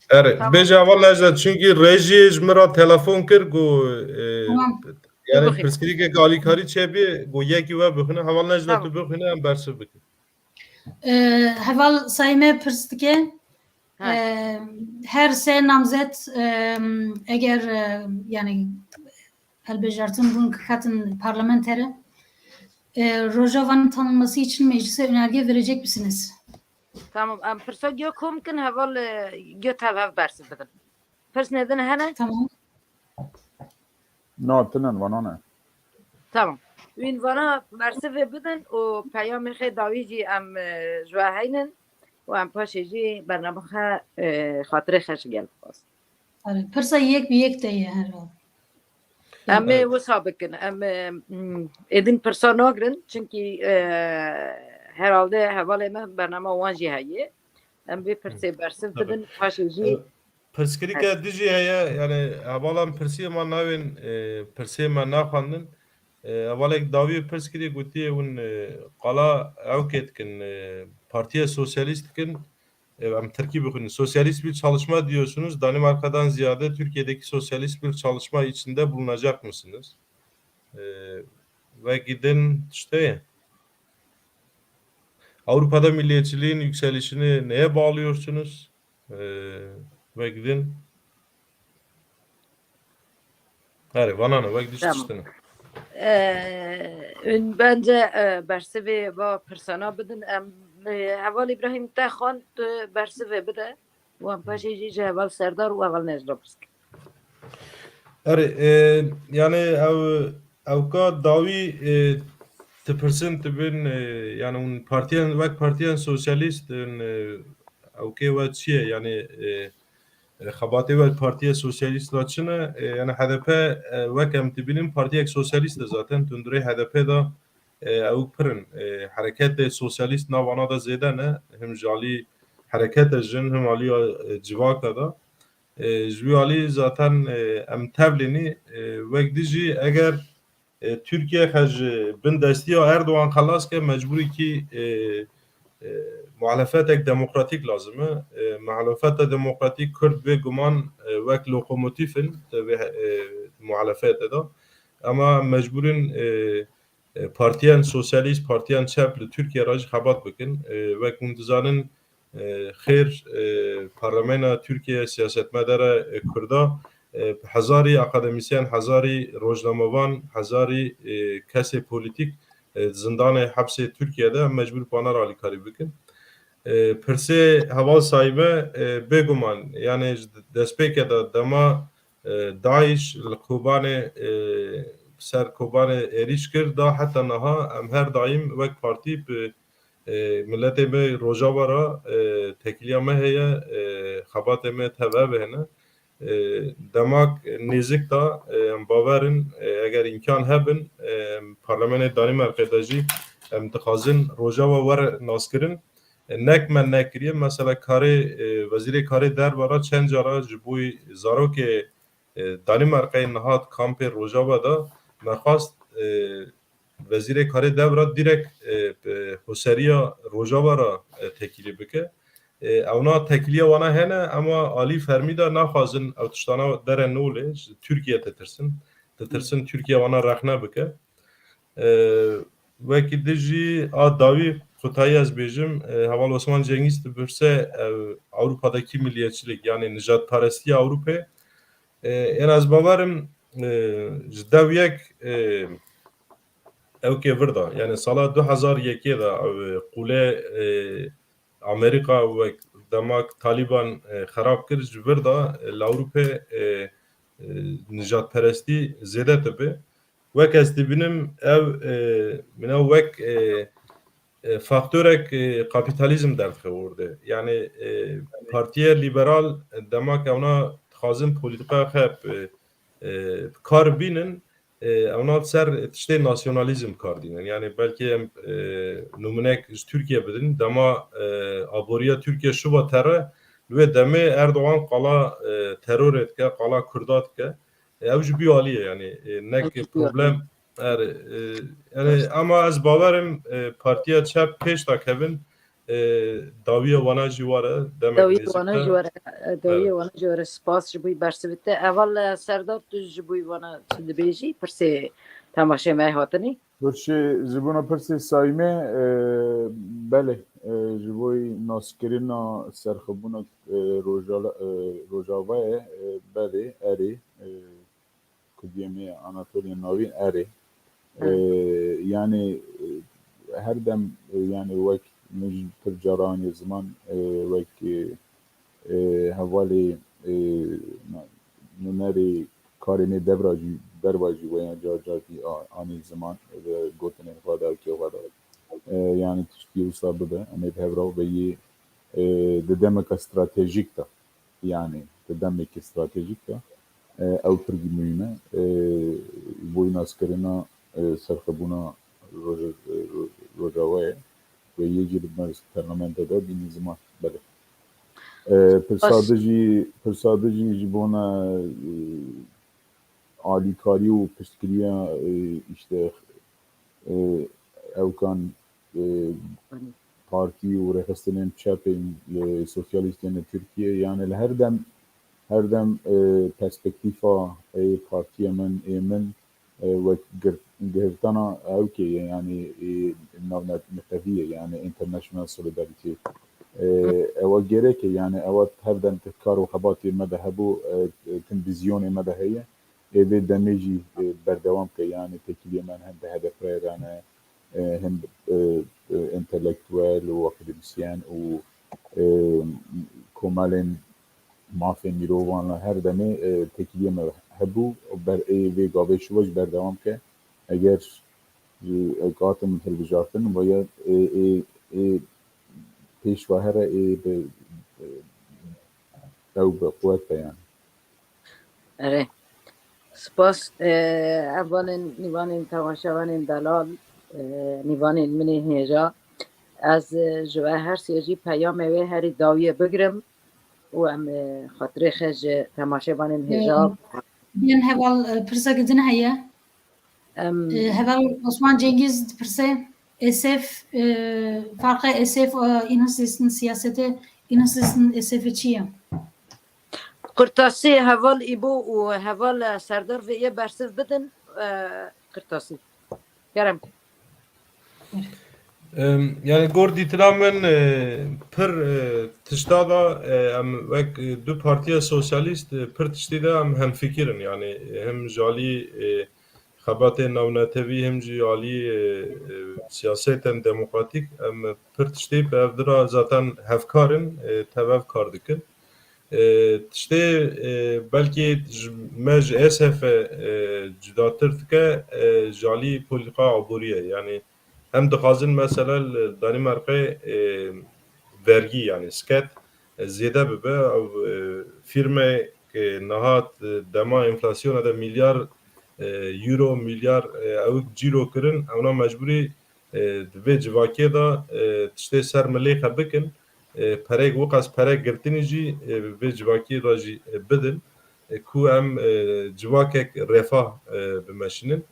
Erê, Tamam. bêje heval Necdet, çünkü reji ji min re telefon kir, got, e, Tamam. yani Bibixî. pirsgirêkek alîkarî çêbî, got yekî we bixwîne, heval Necdet Tamam. tu bixwîne, em bersiv bikin. E, heval Sayme pirs dike. Ha. E, her sê namzet, e, eger, e, yani hilbijartin bûn ki hatin parlamentere, e, Rojava'nın tanınması için meclise önerge verecek misiniz? Tamam, em pirsa giyo kom kin heval, e, giyo tev hev bersiv bidin. Pirs nedin hene? Tamam. Na, tinen, vana ne. Tamam. Wîn vana bersivê bidin û peyamê xê dawî jî em, e, ji we heynin û em paşê jî bername xwe, e, xatirê xwe ji gel bixwazin. Erê, pirsa yek bi yek te ye herhalde. Em ê Evet. wisa bikin. Em, e, m, êdin pirsa nagrin, çunkî, e, herhalde hevalê me bernama wan jî heye. Em vê pirsê bersiv Tabii. bidin, paşê jî Evet. Pirsgirêke Evet. dijî heye, yani hevalan pirsiyê me nayên, e, pirsê me naxwendin. E, hevalek dawî pirs kirî gotiye hûn, e, qala ewkê dikin, e, Partiya Sosyalîst dikin. E, em tirkî bixwînin. Sosyalist bir çalışma diyorsunuz. Danimarka'dan ziyade Türkiye'deki sosyalist bir çalışma içinde bulunacak mısınız? E, ve gidin işte. Avrupa'da milliyetçiliğin yükselişini neye bağlıyorsunuz? E, ve gidin. Erê, vana ne, wek dî Tamam. tiştine. Ee, ün bence, e, bersivê va pirsana bidin. Em, e, heval Îbrahîm te xwend, tu bersivê bide. Wan paşê jî ji heval Serdar û heval Necla pirs kin. Erê, e, yani ew, ewka dawî, e, tu pirsin tu bin, e, yani hûn partiyan, wek partiyan sosyalîst, e, ewkê we çi ye? Yani, e, e, xebatê we Partiya Sosyalîst de çi ne? E, yani H D P, e, wek em dibînin partiyek sosyalîst e zaten. Tundurê H D P de, e, ew pir in. E, hereketê sosyalîst navana de zêde ne. Him ji alî herekete jin, him alî, e, civaka de. E, ji wî alî zaten, e, em tevlînî, e, wek dijî eger e, Tirkiye xwe ji bin destiya Erdogan xelas ke, mecbûrî kî, e, e, muhalefetek demokratîk lazim e. E, muhalefeta demokratîk Kurd bê guman, e, wek lokomotîf in di vê, e, muhalefete de. Ema mecbûr in, e, e, partiyên sosyalîst, partiyên çep li Tirkiye re jî xebat bikin. E, wek hûn dizanin, e, xêr, e, parlamena Tirkiye siyasetmedara, e, Kurda, e, hezarî akademîsyen, hezarî rojnamevan, hezarî, e, kesê polîtîk, e, zindanê hepsê Tirkiye de em mecbûr pana re alîkarî bikin. E, pirsê heval Saîbe, e, bêguman, yani ji destpêke de dema, e, DAIŞ li Kobanê, e, ser Kobanê êrîş kir, da heta niha em her daîm wek partî bi, e, miletê me Rojava re, e, tekiliya me heye, e, xebatê me tev ev hene. E, demak nêzik de, e, em bawer in, e, eger îmkan hebin, e, em parlamenê Danîmarkê de jî em dixwazin Rojava were naskirin. E, nek me nekiriye. Mesela karê, e, wezîrê karê derve re çend cara ji bo zarokê, e, Danîmarkayê niha di kampê Rojava de me xwest, e, wezîrê karê derve re direkt, e, bi hoseriya Rojava re, e, tekîlî bike. E, ewna tekîliya wana hene, ema alî fermî de naxwazin ew tiştana dere nolê, ji Tirkiye ditirsin. Ditirsin Tirkiye wana rexne bike. E, wekî din jî a dawî qutayî ez bêjim, e, heval Osman Cengiz dipirse, e, Avrupa'daki milliyetçilik, yani nijadperestiya Avrupa'yê, e, ên ez bawerim, e, ji dev yek, e, ewkê vir de. Yani sala du hezar yekê de ew qûlê, e, Amerîka wek demak Talîban, e, xerab kir, ji vir de, e, li Ewropê, e, e, nijadperestî zêde dibe. Wek ez dibînim ew, e, min ew wek, e, e, faktorek, e, kapîtalîzm derdixe wir de. Yani, e, partiye lîberal, e, demak ewna dixwazin polîtîkaya xwe, e, e, bi kar bînin, e, ewna li ser tiştê nasyonalîzm kar dînin. Yani belkî em, e, numunek ji Tirkiye bidin. Dema, e, aboriya Tirkiye şiva tere, li wê demê Erdogan qala, e, terorê dike, qala Kurda dike. E, ew ji bî alî ye, yani, e, nek Ew ji bî problem. Er, e, yani, ama ez bawerim, e, partiya çep pêş de kevin, e, dawiya wana jî were, demek Dawiya nêzik wana e. jî were, e, dawiya Evet. wana jî were. Spas ji bo bersivî te. Heval, e, Serdar, tu ji bo wana çi dibêjî? Pirsê temaşê me hatinî. Pirsê, ji bona pirsê Saîmê, e, belê, e, ji bo naskirina serxwebûna, e, Rojala-, e, Rojavayê, e, belê, erê, e, Kurdiyê me Anatoliya Navîn, erê. E, Evet. yani, e, her dem, e, yani wek min jî pir cara anî ziman, e, wek, e, e, hevalê, e, na-, nûnerê karê me devra jî, derva jî weya car car jî a-, anî ziman, e, gotinên xwe de, ewkê xwe de. E, yani tiştî wisa bibe, em ê bi hev re veyî, e, di demeke stratejîk de, yani di demeke stratejîk de, e, ew pir muhîm e. E, bo naskirina, e, serxwebûna Roja-, e, Ro-, Rojavayê ve yê jî li me parlamento de bînî ziman. Belê. E, pirsa Baş. Di jî, pirsa di jî ji bona, e, alîkarî û piştgiriya, e, işte, e, ewkan, e, Belê. partî û rêxistinên çepên, e, sosyalîstên li Tirkiye, yani li her dem, her dem, e, perspektîfa, e, partiyê min, ê min, e, wek gir-, gihirtana ewkê ye, yani, e, navnetewî ye, yani international solidarity. E, Hı. ewa gerek e, yani ewa her dem di kar û xebatê me de hebû, e, e, tim vîzyonê me de heye. Ê vê demê jî, e, berdewam ke, yani têkiliyê me hem bi H D P re ne, e, hem, e, e, entelektuel û akademîsyen û, e, komelên mafên mirovan re her demê, e, têkiliyê me hebû, ber ê vê gavê şiva jî berdewam ke. Eger, e, ez hatim hilbijartin, vaya, e, e, e, pêş ve here, e, bi, e, ew bi quwet be, yani. Erê. Spas, e, hevalên nîvanên temaşevanên delal, e, nîvanên min ê hêja. Ez, e, ji we her sê jî peyamê wê herî dawiyê bigirim û em, e, xatirê xwe ji temaşevanên hêja. Em, Yên heval, e, pirsek din heye. Em, E, heval Osman Cengiz dipirse, S F, e, farqê S F, e, Înoslistin siyasete, Înoslistin S F çi ye? Qurtasî heval Îbo û heval Serdar vê yê bersiv bidin, e, qurtasî. Kerem. Em, yani gor dîtina min, e, pir, e, tişta da, e, em wek, e, du partiya sosyalîst, e, pir tiştî de em hemfikir in. Yani, e, hem ji alî, e, xebatên navnetewî, hem jî alî, e, e, siyasetên demokratîk, em pir tiştê bi hev dira zaten hevkar in, e, tev ev kar dikin. E, tiştê, e, belkî ji, me ji S F, e, cudatir dike, e, ji alî polîtika aboriyê. Yani hem dixwazin mesela li Danîmarkê, e, vergî, yani sket, e, zêde bibe. Ew, e, fîrmeyek, e, niha, e, dema enflasyona de milyar, e, euro, milyar, e, ewik cîro kirin, ewna mecbûrî, e, di vê civakê de, e, tiştê ser milê xwe bikin, e, pereyek wiqas pere girtinî jî, e, bi vê civakê de jî, e, bidin, e, ku em, e, civakek refah, e, bimeşînin.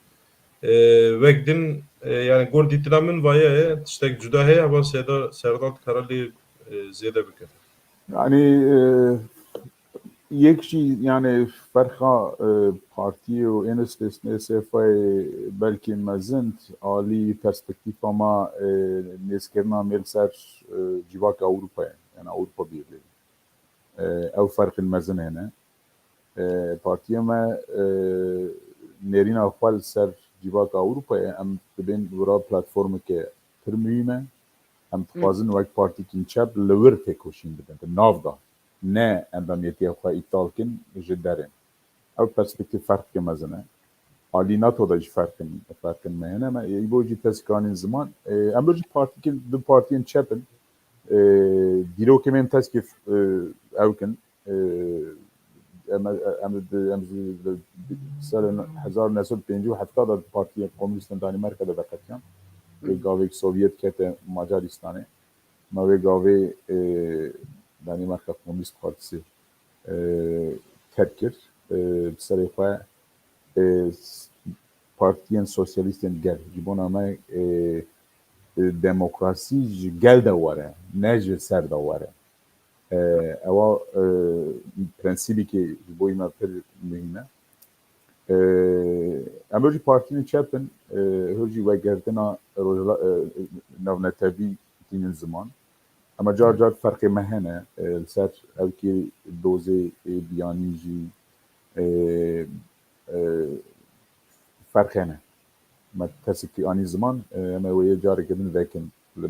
E, wek din, e, yani gor dîtina min vaye ye, tiştek cuda heye, hema Serdar, Serdar dikare lê, e, zêde bike. Yani, e, yek jî, yani ferqa, e, partiyê û Enstitûsê S F belkî mezin, alî perspektîfa me, e, nêzkirina me li ser, e, civaka Ewropayê, yani Ewropa Birliği. E, ew ferqên mezin hene. E, partiya me, e, nêrîna xwe li ser civaka Ewropayê, em dibên wira platformeke pir muhîm e. Em dixwazin wek partîkên çep li wir têkoşîn bidin, di nav de. Ne endamiyetiya xwe îptal kin ji derê. Ew perspektîf ferqeke mezin e. Alî NATO de jî ferqin, ferqin me hene. Me, îbo jî teskî anîn ziman. E, em bir jî partîkên, du partiyên çep in. E, dîrokê me yên teskî, e, ew kin. E, em, em, em, em ji serê hezar û neh sed û pêncî û hefta de Partiya Komûnîst a Danîmarka de veqetiyan. Wê gavê Sovyet kete Macaristanê. Me wê gavê, e, Danîmarka Komûnîst Partisi, e, terk kir. E, bi serê xwe, e, s-, partiyên sosyalîstên gel. Ji bona me, e, e, demokrasî ji gel de were, ne ji ser de were. E, ewa, e, prensîbekê ji bo me pir muhîm e. E, em jî partiyên çep in, e, hûr jî vegertina rojla-, e, navnetewî tînin ziman. Ema car car ferqê me hene, e, li ser ewkê dozê, e, biyanî jî, e, e, ferq hene. Me tesikî anî ziman, e, em ê wê yê careke din vekin li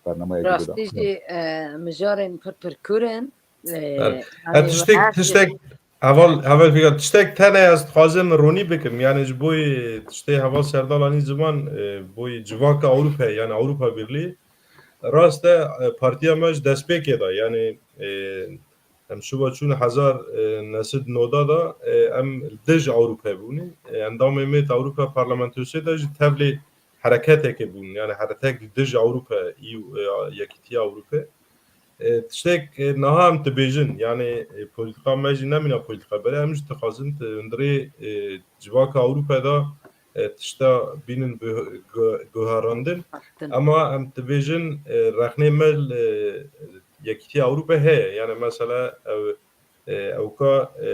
bernameyekî dida. Rastî jî, e, mijarên pir pir kûr in. E, Her, yanî her tiştek, her tiştek, heval, heval Figan, tiştek tenê ez dixwazim ronî bikim. Yani ji bo tiştê heval Serdal anî ziman, e, bo civaka Ewropa, yani Ewropa Birliği. Rast e, e, partiya me ji destpêkê de, yani, e, em şuva çûn hezar, e, neh sed noda da, e, em dij Ewropa bûne. E, endamê me di Ewropa Parlamentosê de jî tevlê hereketeke bûn. Yani heretek dij Ewropa, î, e, yekîtiya Ewropa. E, tiştek, e, niha em dibêjin, yani, e, polîtika me jî nemîna polîtika berê, em jî dixwazin di hundirê, e, civaka Ewropa de, e, tişta bînin bi-, gu-, guherandin. Ema em dibêjin, e, rexnê me li, e, yekîtiya Ewropa heye. Yani mesela ew, e, ewka, e,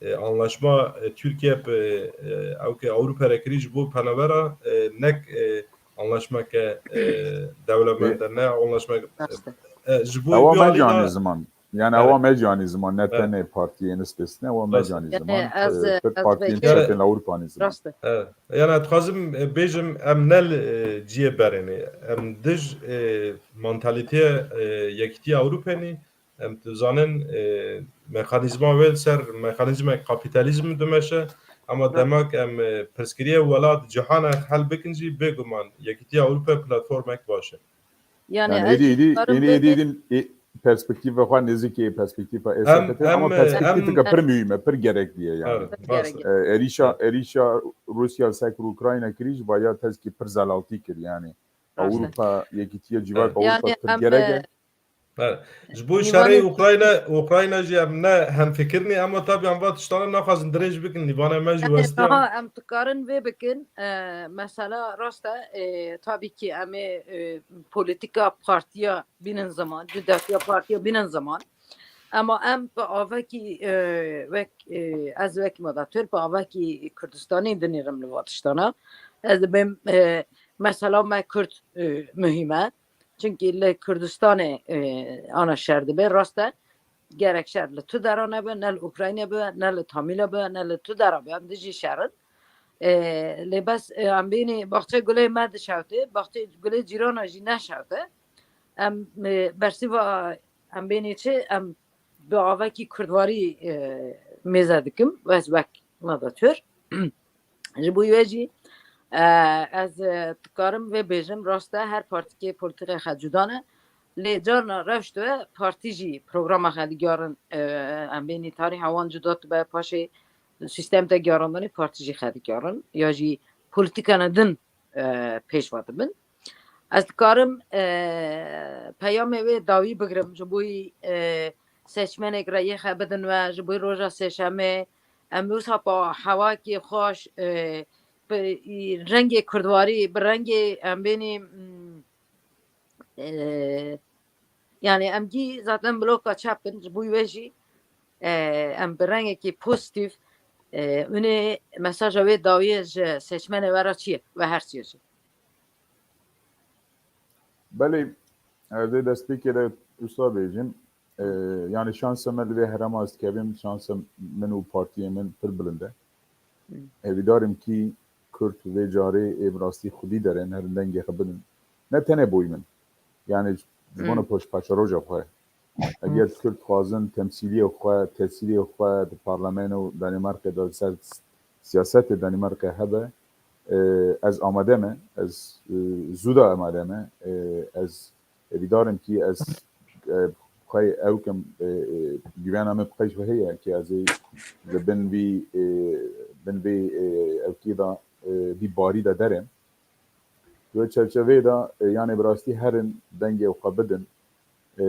e, anlaşma, e, Tirkiye bi, e, ewkê Ewropa re kirî ji bo penabera, e, nek, e, anlaşmeke, e, dewlemend e, ne anlaşmek, Rast e. E, ji bo Ewa vî me alî canî de ziman. Yani Evet. ewa me canî ziman, ne Evet. tenê partiyên spesîfîk ne, ewa me Rast. canî Yani ziman. ez, E, pir ez partiyên belki çepên Ewropa nî ziman. Rast e. Evet. Yani ez dixwazim, e, bêjim em ne li, e, ciyê berê ne. Em dij, e, mantalîteyê, e, yekîtiya Ewropa ne. Em dizanin, e, mekanîzma wê li ser mekanîzmek kapîtalîzm dimeşe, ama Hı. demek em, e, pirsgiriyê welat cihana hel bikin jî bêguman Yekîtiya Ewropa platformek baş e. Yani Yani ez êdî, êdî, karim êdî, vê êdî, êdî, ê, perspektîfa xwe nêzîkî perspektîfa Em, êsefetê, em, ama e, perspektîfeke em pir muhîm e, pir gerekli ye yani. Evet, Pir rast. gerek. E, êrîşa, êrîşa Rûsya li ser Ukrayna kirî jî vaya teskî pir zelaltî kir yani. Rast e. Ewropa, Yekîtiya Civaka Evet. Ewropa Yani pir em, gerek e, e, Evet. Ji bo şerê Ukrayna, Ukrayna jî em ne hemfikir ne, ama tabii em va tiştana naxwazin dirêj bikin, lîvana me jî Yani westiya. Aha, em dikarin vê bikin. E, mesela rast e, e, tabii ki em ê, e, politika partiya bînin ziman, cudatiya partiya bînin ziman. Ama em bi avekî, e, wek, e, ez wek moderatör bi avekî Kurdistanê dinêrim li va tiştana. Ez dibêm, e, mesela me Kurd, e, muhîm e. Çunkî li Kurdistanê, e, ana şer dibe, rast e. Gerek şer li tu dera nebe, ne li Ukrayna be, ne li Tamîla be, ne li tu dera be, em dijî şer in. E, lê bes, e, em bînî baxçe gulê me dişewte, baxçe gulê cîrana jî neşewte. Em, e, bersiva em bênê çi, em bi avekî kurdwarî, e, mêze dikim, ez wek moderatör. Ji bo wê jî, e, ez, e, dikarim vê bêjim, rast e, her partîkê polîtîkê xwe cuda ne. Lê carna rewş dibe partî jî programa xwe digiyarin, e, em bênî tarîha wan cuda dibe, paşê sîstem te giyarandanê partî jî xwe digiyarin. Ya jî polîtîkana din, e, pêş ve dibin. Ez dikarim, e, peyamê wê dawî bigirim, ji bo, e, seçmenek reyê xwe bidin we, ji bo roja sêşemê. Em wisa pa hewakê xweş, e, bi, rengê kurdwarî, bi rengê em bênî, mm, e, yani em gî zaten bloka çep in, ji bo wê jî, e, em bi rengekî pozîtîf, e, hûnê mesaja wê dawiyê ji seçmenê we re çi ye? Ve her çi ye jî. Belê, ez ê destpêkê de wisa bêjim. E, yani şansa me li vê herêma ez dikevim, şansa min û partiyê min pir bilind e. Hı. Hêvîdarim kî Kurd vê carê ê bi rastî xwedî derin, herin dengê xwe bidin. Ne tenê boyî min. Yani ji bona paşeroja xwe. Eger Kurd dixwazin temsîliyê xwe, tesîrê xwe di parlameno Danîmarkê de, li ser siyasetê Danîmarkê hebe, e, ez amade me, ez, e, zû de amade me, e, ez hêvîdar im kî ez, e, xwe ew kim, e, e, güvena min bi xwe ji heye kî ez ê li bin vî, e, bin vî, e, ewkî de, e, vî barî de derim. Di wê çerçeveyê de, e, yanê bi rastî herin dengê xwe bidin. E,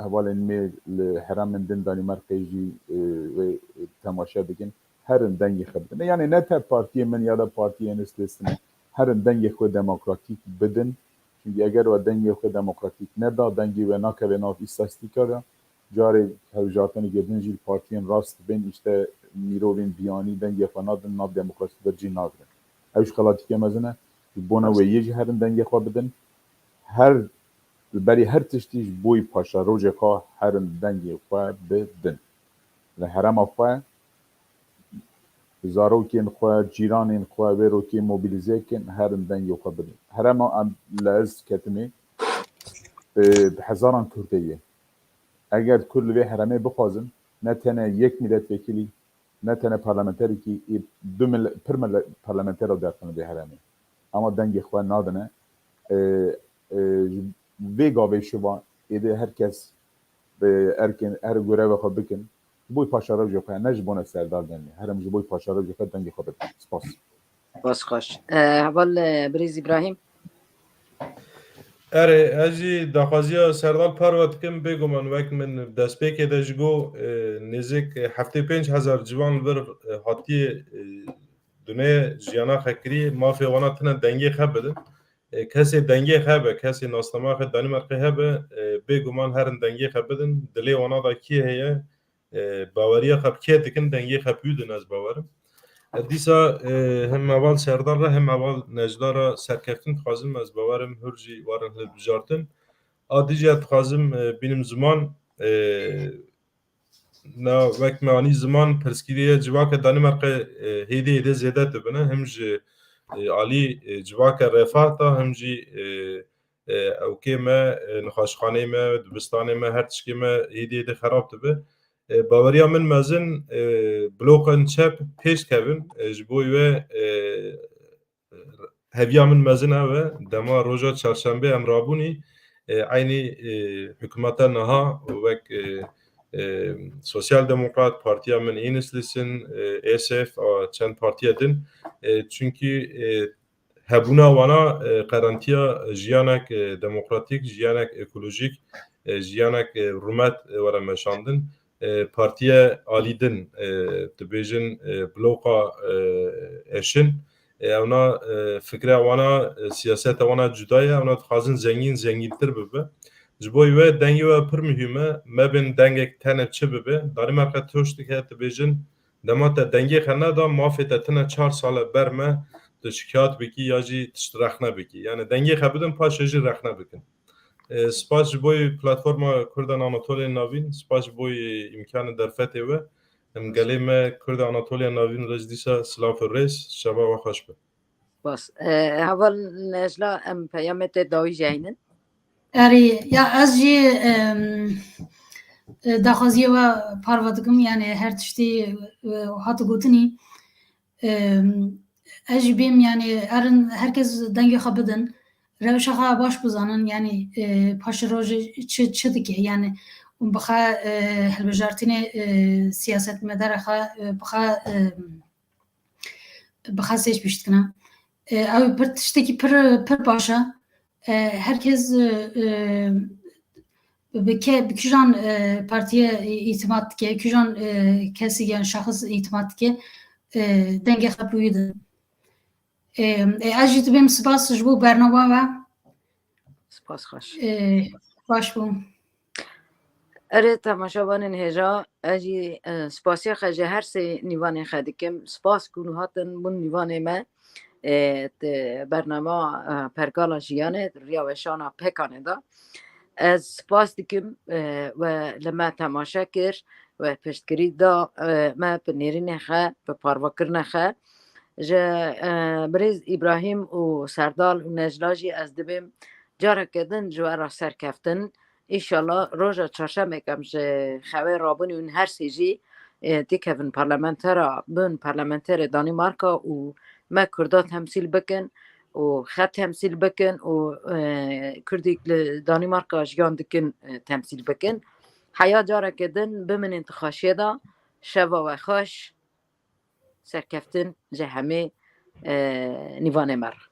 hevalên me li heremên din Danîmarkê jî, e, wê temaşe dikin. Herin dengê xwe bidin. Yani ne te partiyê min ya da partiyê Ennis Lêstinê. Herin dengê xwe demokratîk bidin. Çünkü eger we dengê xwe demokratîk neda, dengê we nakeve nav îstatîstîka de. Carê hilbijartinekê din jî li partiyên rast bên, işte, mirovên biyanî dengê xwe nadin, nav demokrasî de cî nagirin. Ew ji xelatîkê mezin e. Ji bona wê yê jî herin dengê xwe bidin. Her, li berî her tiştî ji bo paşerojê xwe herin dengê xwe bidin. Li herema xwe, zarokên xwe, cîranên xwe, wê rokê mobilîze kin, herin dengê xwe bidin. Herema em li ez ketimê, e, bi hezaran Kurdê ye. Eger Kurd li vê heremê bixwazin, ne tene yek milletvekilî, ne tene parlamenterekî, ê du mil-, pir mil-, parlamenter ew derxin vê heremê. Ama dengê xwe nadine. E, e, ji vê gavê şiva êdî her kes, e, erkên, her görevê xwe bikin. Ji bo paşerojê xwe, ne ji bona Serdar Demê. Herim ji bo paşerojê xwe dengê xwe bidin. Spas. Spas xweş. E, heval, e, birêz Îbrahîm. Erê, ez jî daxwaziya Serdar Parva dikim, bêguman wek min destpêkê de ji go, e, nêzik, e, heftê pênc hezar ciwan li vir, e, hatiye, e, dunê jiyana xwe kiriye, mafê wana tine dengê xwe bidin. E, kesê dengê xwe be, kesê nasnama xwe Danîmarkê hebe, e, bêguman herin dengê xwe bidin, dilê wana da kî heye, e, baweriya xwe bi kê dikin, dengê xwe bi wî din ez bawerim. E, dîsa, e, hem heval Serdar re hem heval Necla re serkeftin dixwazim, ez bawerim hûr jî warin hilbijartin. A dî jî ez dixwazim, e, bînim ziman, e, na wek me anî ziman pirsgirêya civaka Danîmarkê, e, hêdî hêdî zêde dibine, him ji, e, alî, e, civaka refah da, him jî, e, e, ewkê me, e, nexweşxaneyê me, dibistanê me, her tişkê me hêdî hêdî xerab dibe. E, baweriya min mezin, e, blokan çep pêş dikevin, e, ji bo wê, e, heviya min mezin ew e, dema roja çarşembê em rabûnî, e, eynî, e, hikûmeta niha wek, e, e, Sosyal Demokrat, partiya min Ennis Lêstin, e, A S F, a, çend partiya din, e, çunkî, e, hebûna wana, e, qerantiya jiyanek, e, demokratîk, jiyanek ekolojîk, e, jiyanek, e, rûmet, e, were meşandin. E, partiye alî din, e, dibêjin, e, bloka, e, eşin. E, ewna, e, fikra wana, e, siyaseta wana cuda ye, ewna dixwazin zengîn, zengîntir bibe. Ji bo wê dengê we pir muhîm e, mebin dengek tenê çi bibe. Danîmarka toş dike, dibêjin, dema te dengê xwe neda, mafê te tine çar sale ber me, tu şikayet bikî ya jî tişt rexne bikî. Yani dengê xwe bidin, paşê jî rexne bikin. E, spas ji bo platforma Kurdan Anatoliya Navîn, spas ji bo îmkanê derfetê we. Em gelê me Kurda Anatoliya Navîn re jî dîsa silav û rêz, şeva we xweş be. Spas. E, heval Necla, em peyamê te dawî jeynin. Erê, ya ez jî, em, e, daxwaziya we parve dikim, yani her tiştî, e, hate gotinî. Em, ez jî bêm, yani, herin herkes dengê xwe bidin, rewşa xwe baş bizanin, yani, e, paşerojê çi, çi dike, yani, bi xwe, e, hilbijartinê, e, siyasetmedara xwe, e, bi xwe, e, bi xwe seçmiş dikine. E, ew pir tiştekî pir, pir baş e. E, herkes, e, e, bi ke-, bi kîjan, e, partiyê îtimat dike, kîjan, e, kesî yan şexs îtimat dike, e, dengê xwe bi wî de. E, e, ez jî dibêm spas ji bo bernama we. Spas xweş. E, baş bû. Erê, temaşevanên hêja, ez jî, e, spasiya xwe ji her sê nîvanên xwe dikim. Spas ku hûn hatin bûn nîvanê me, e, di bernama, e, Pergala Jiyanê, di riya weşana Pekanê de. Ez spas dikim, e, we li me temaşe kir, we piştgirî da, e, me bi nêrînê xwe, bi parvekirina xwe. Ji e, birêz Îbrahîm û Serdal û Necla jî ez dibêm careke din ji we re serkeftin. Înşallah roja çarşemê ke em ji xewê rabûnî hûn her sê jî e, têkevin parlamentera, bin parlamenterê Danîmarka û me Kurda temsîl bikin û xwe temsîl bikin û e, Kurdîk li Danîmarka jiyan dikin e, temsîl bikin. Heya careke din biminin di xweşiyê de, şeva we xweş, serkeftin ji hemê e, nîvanê me re.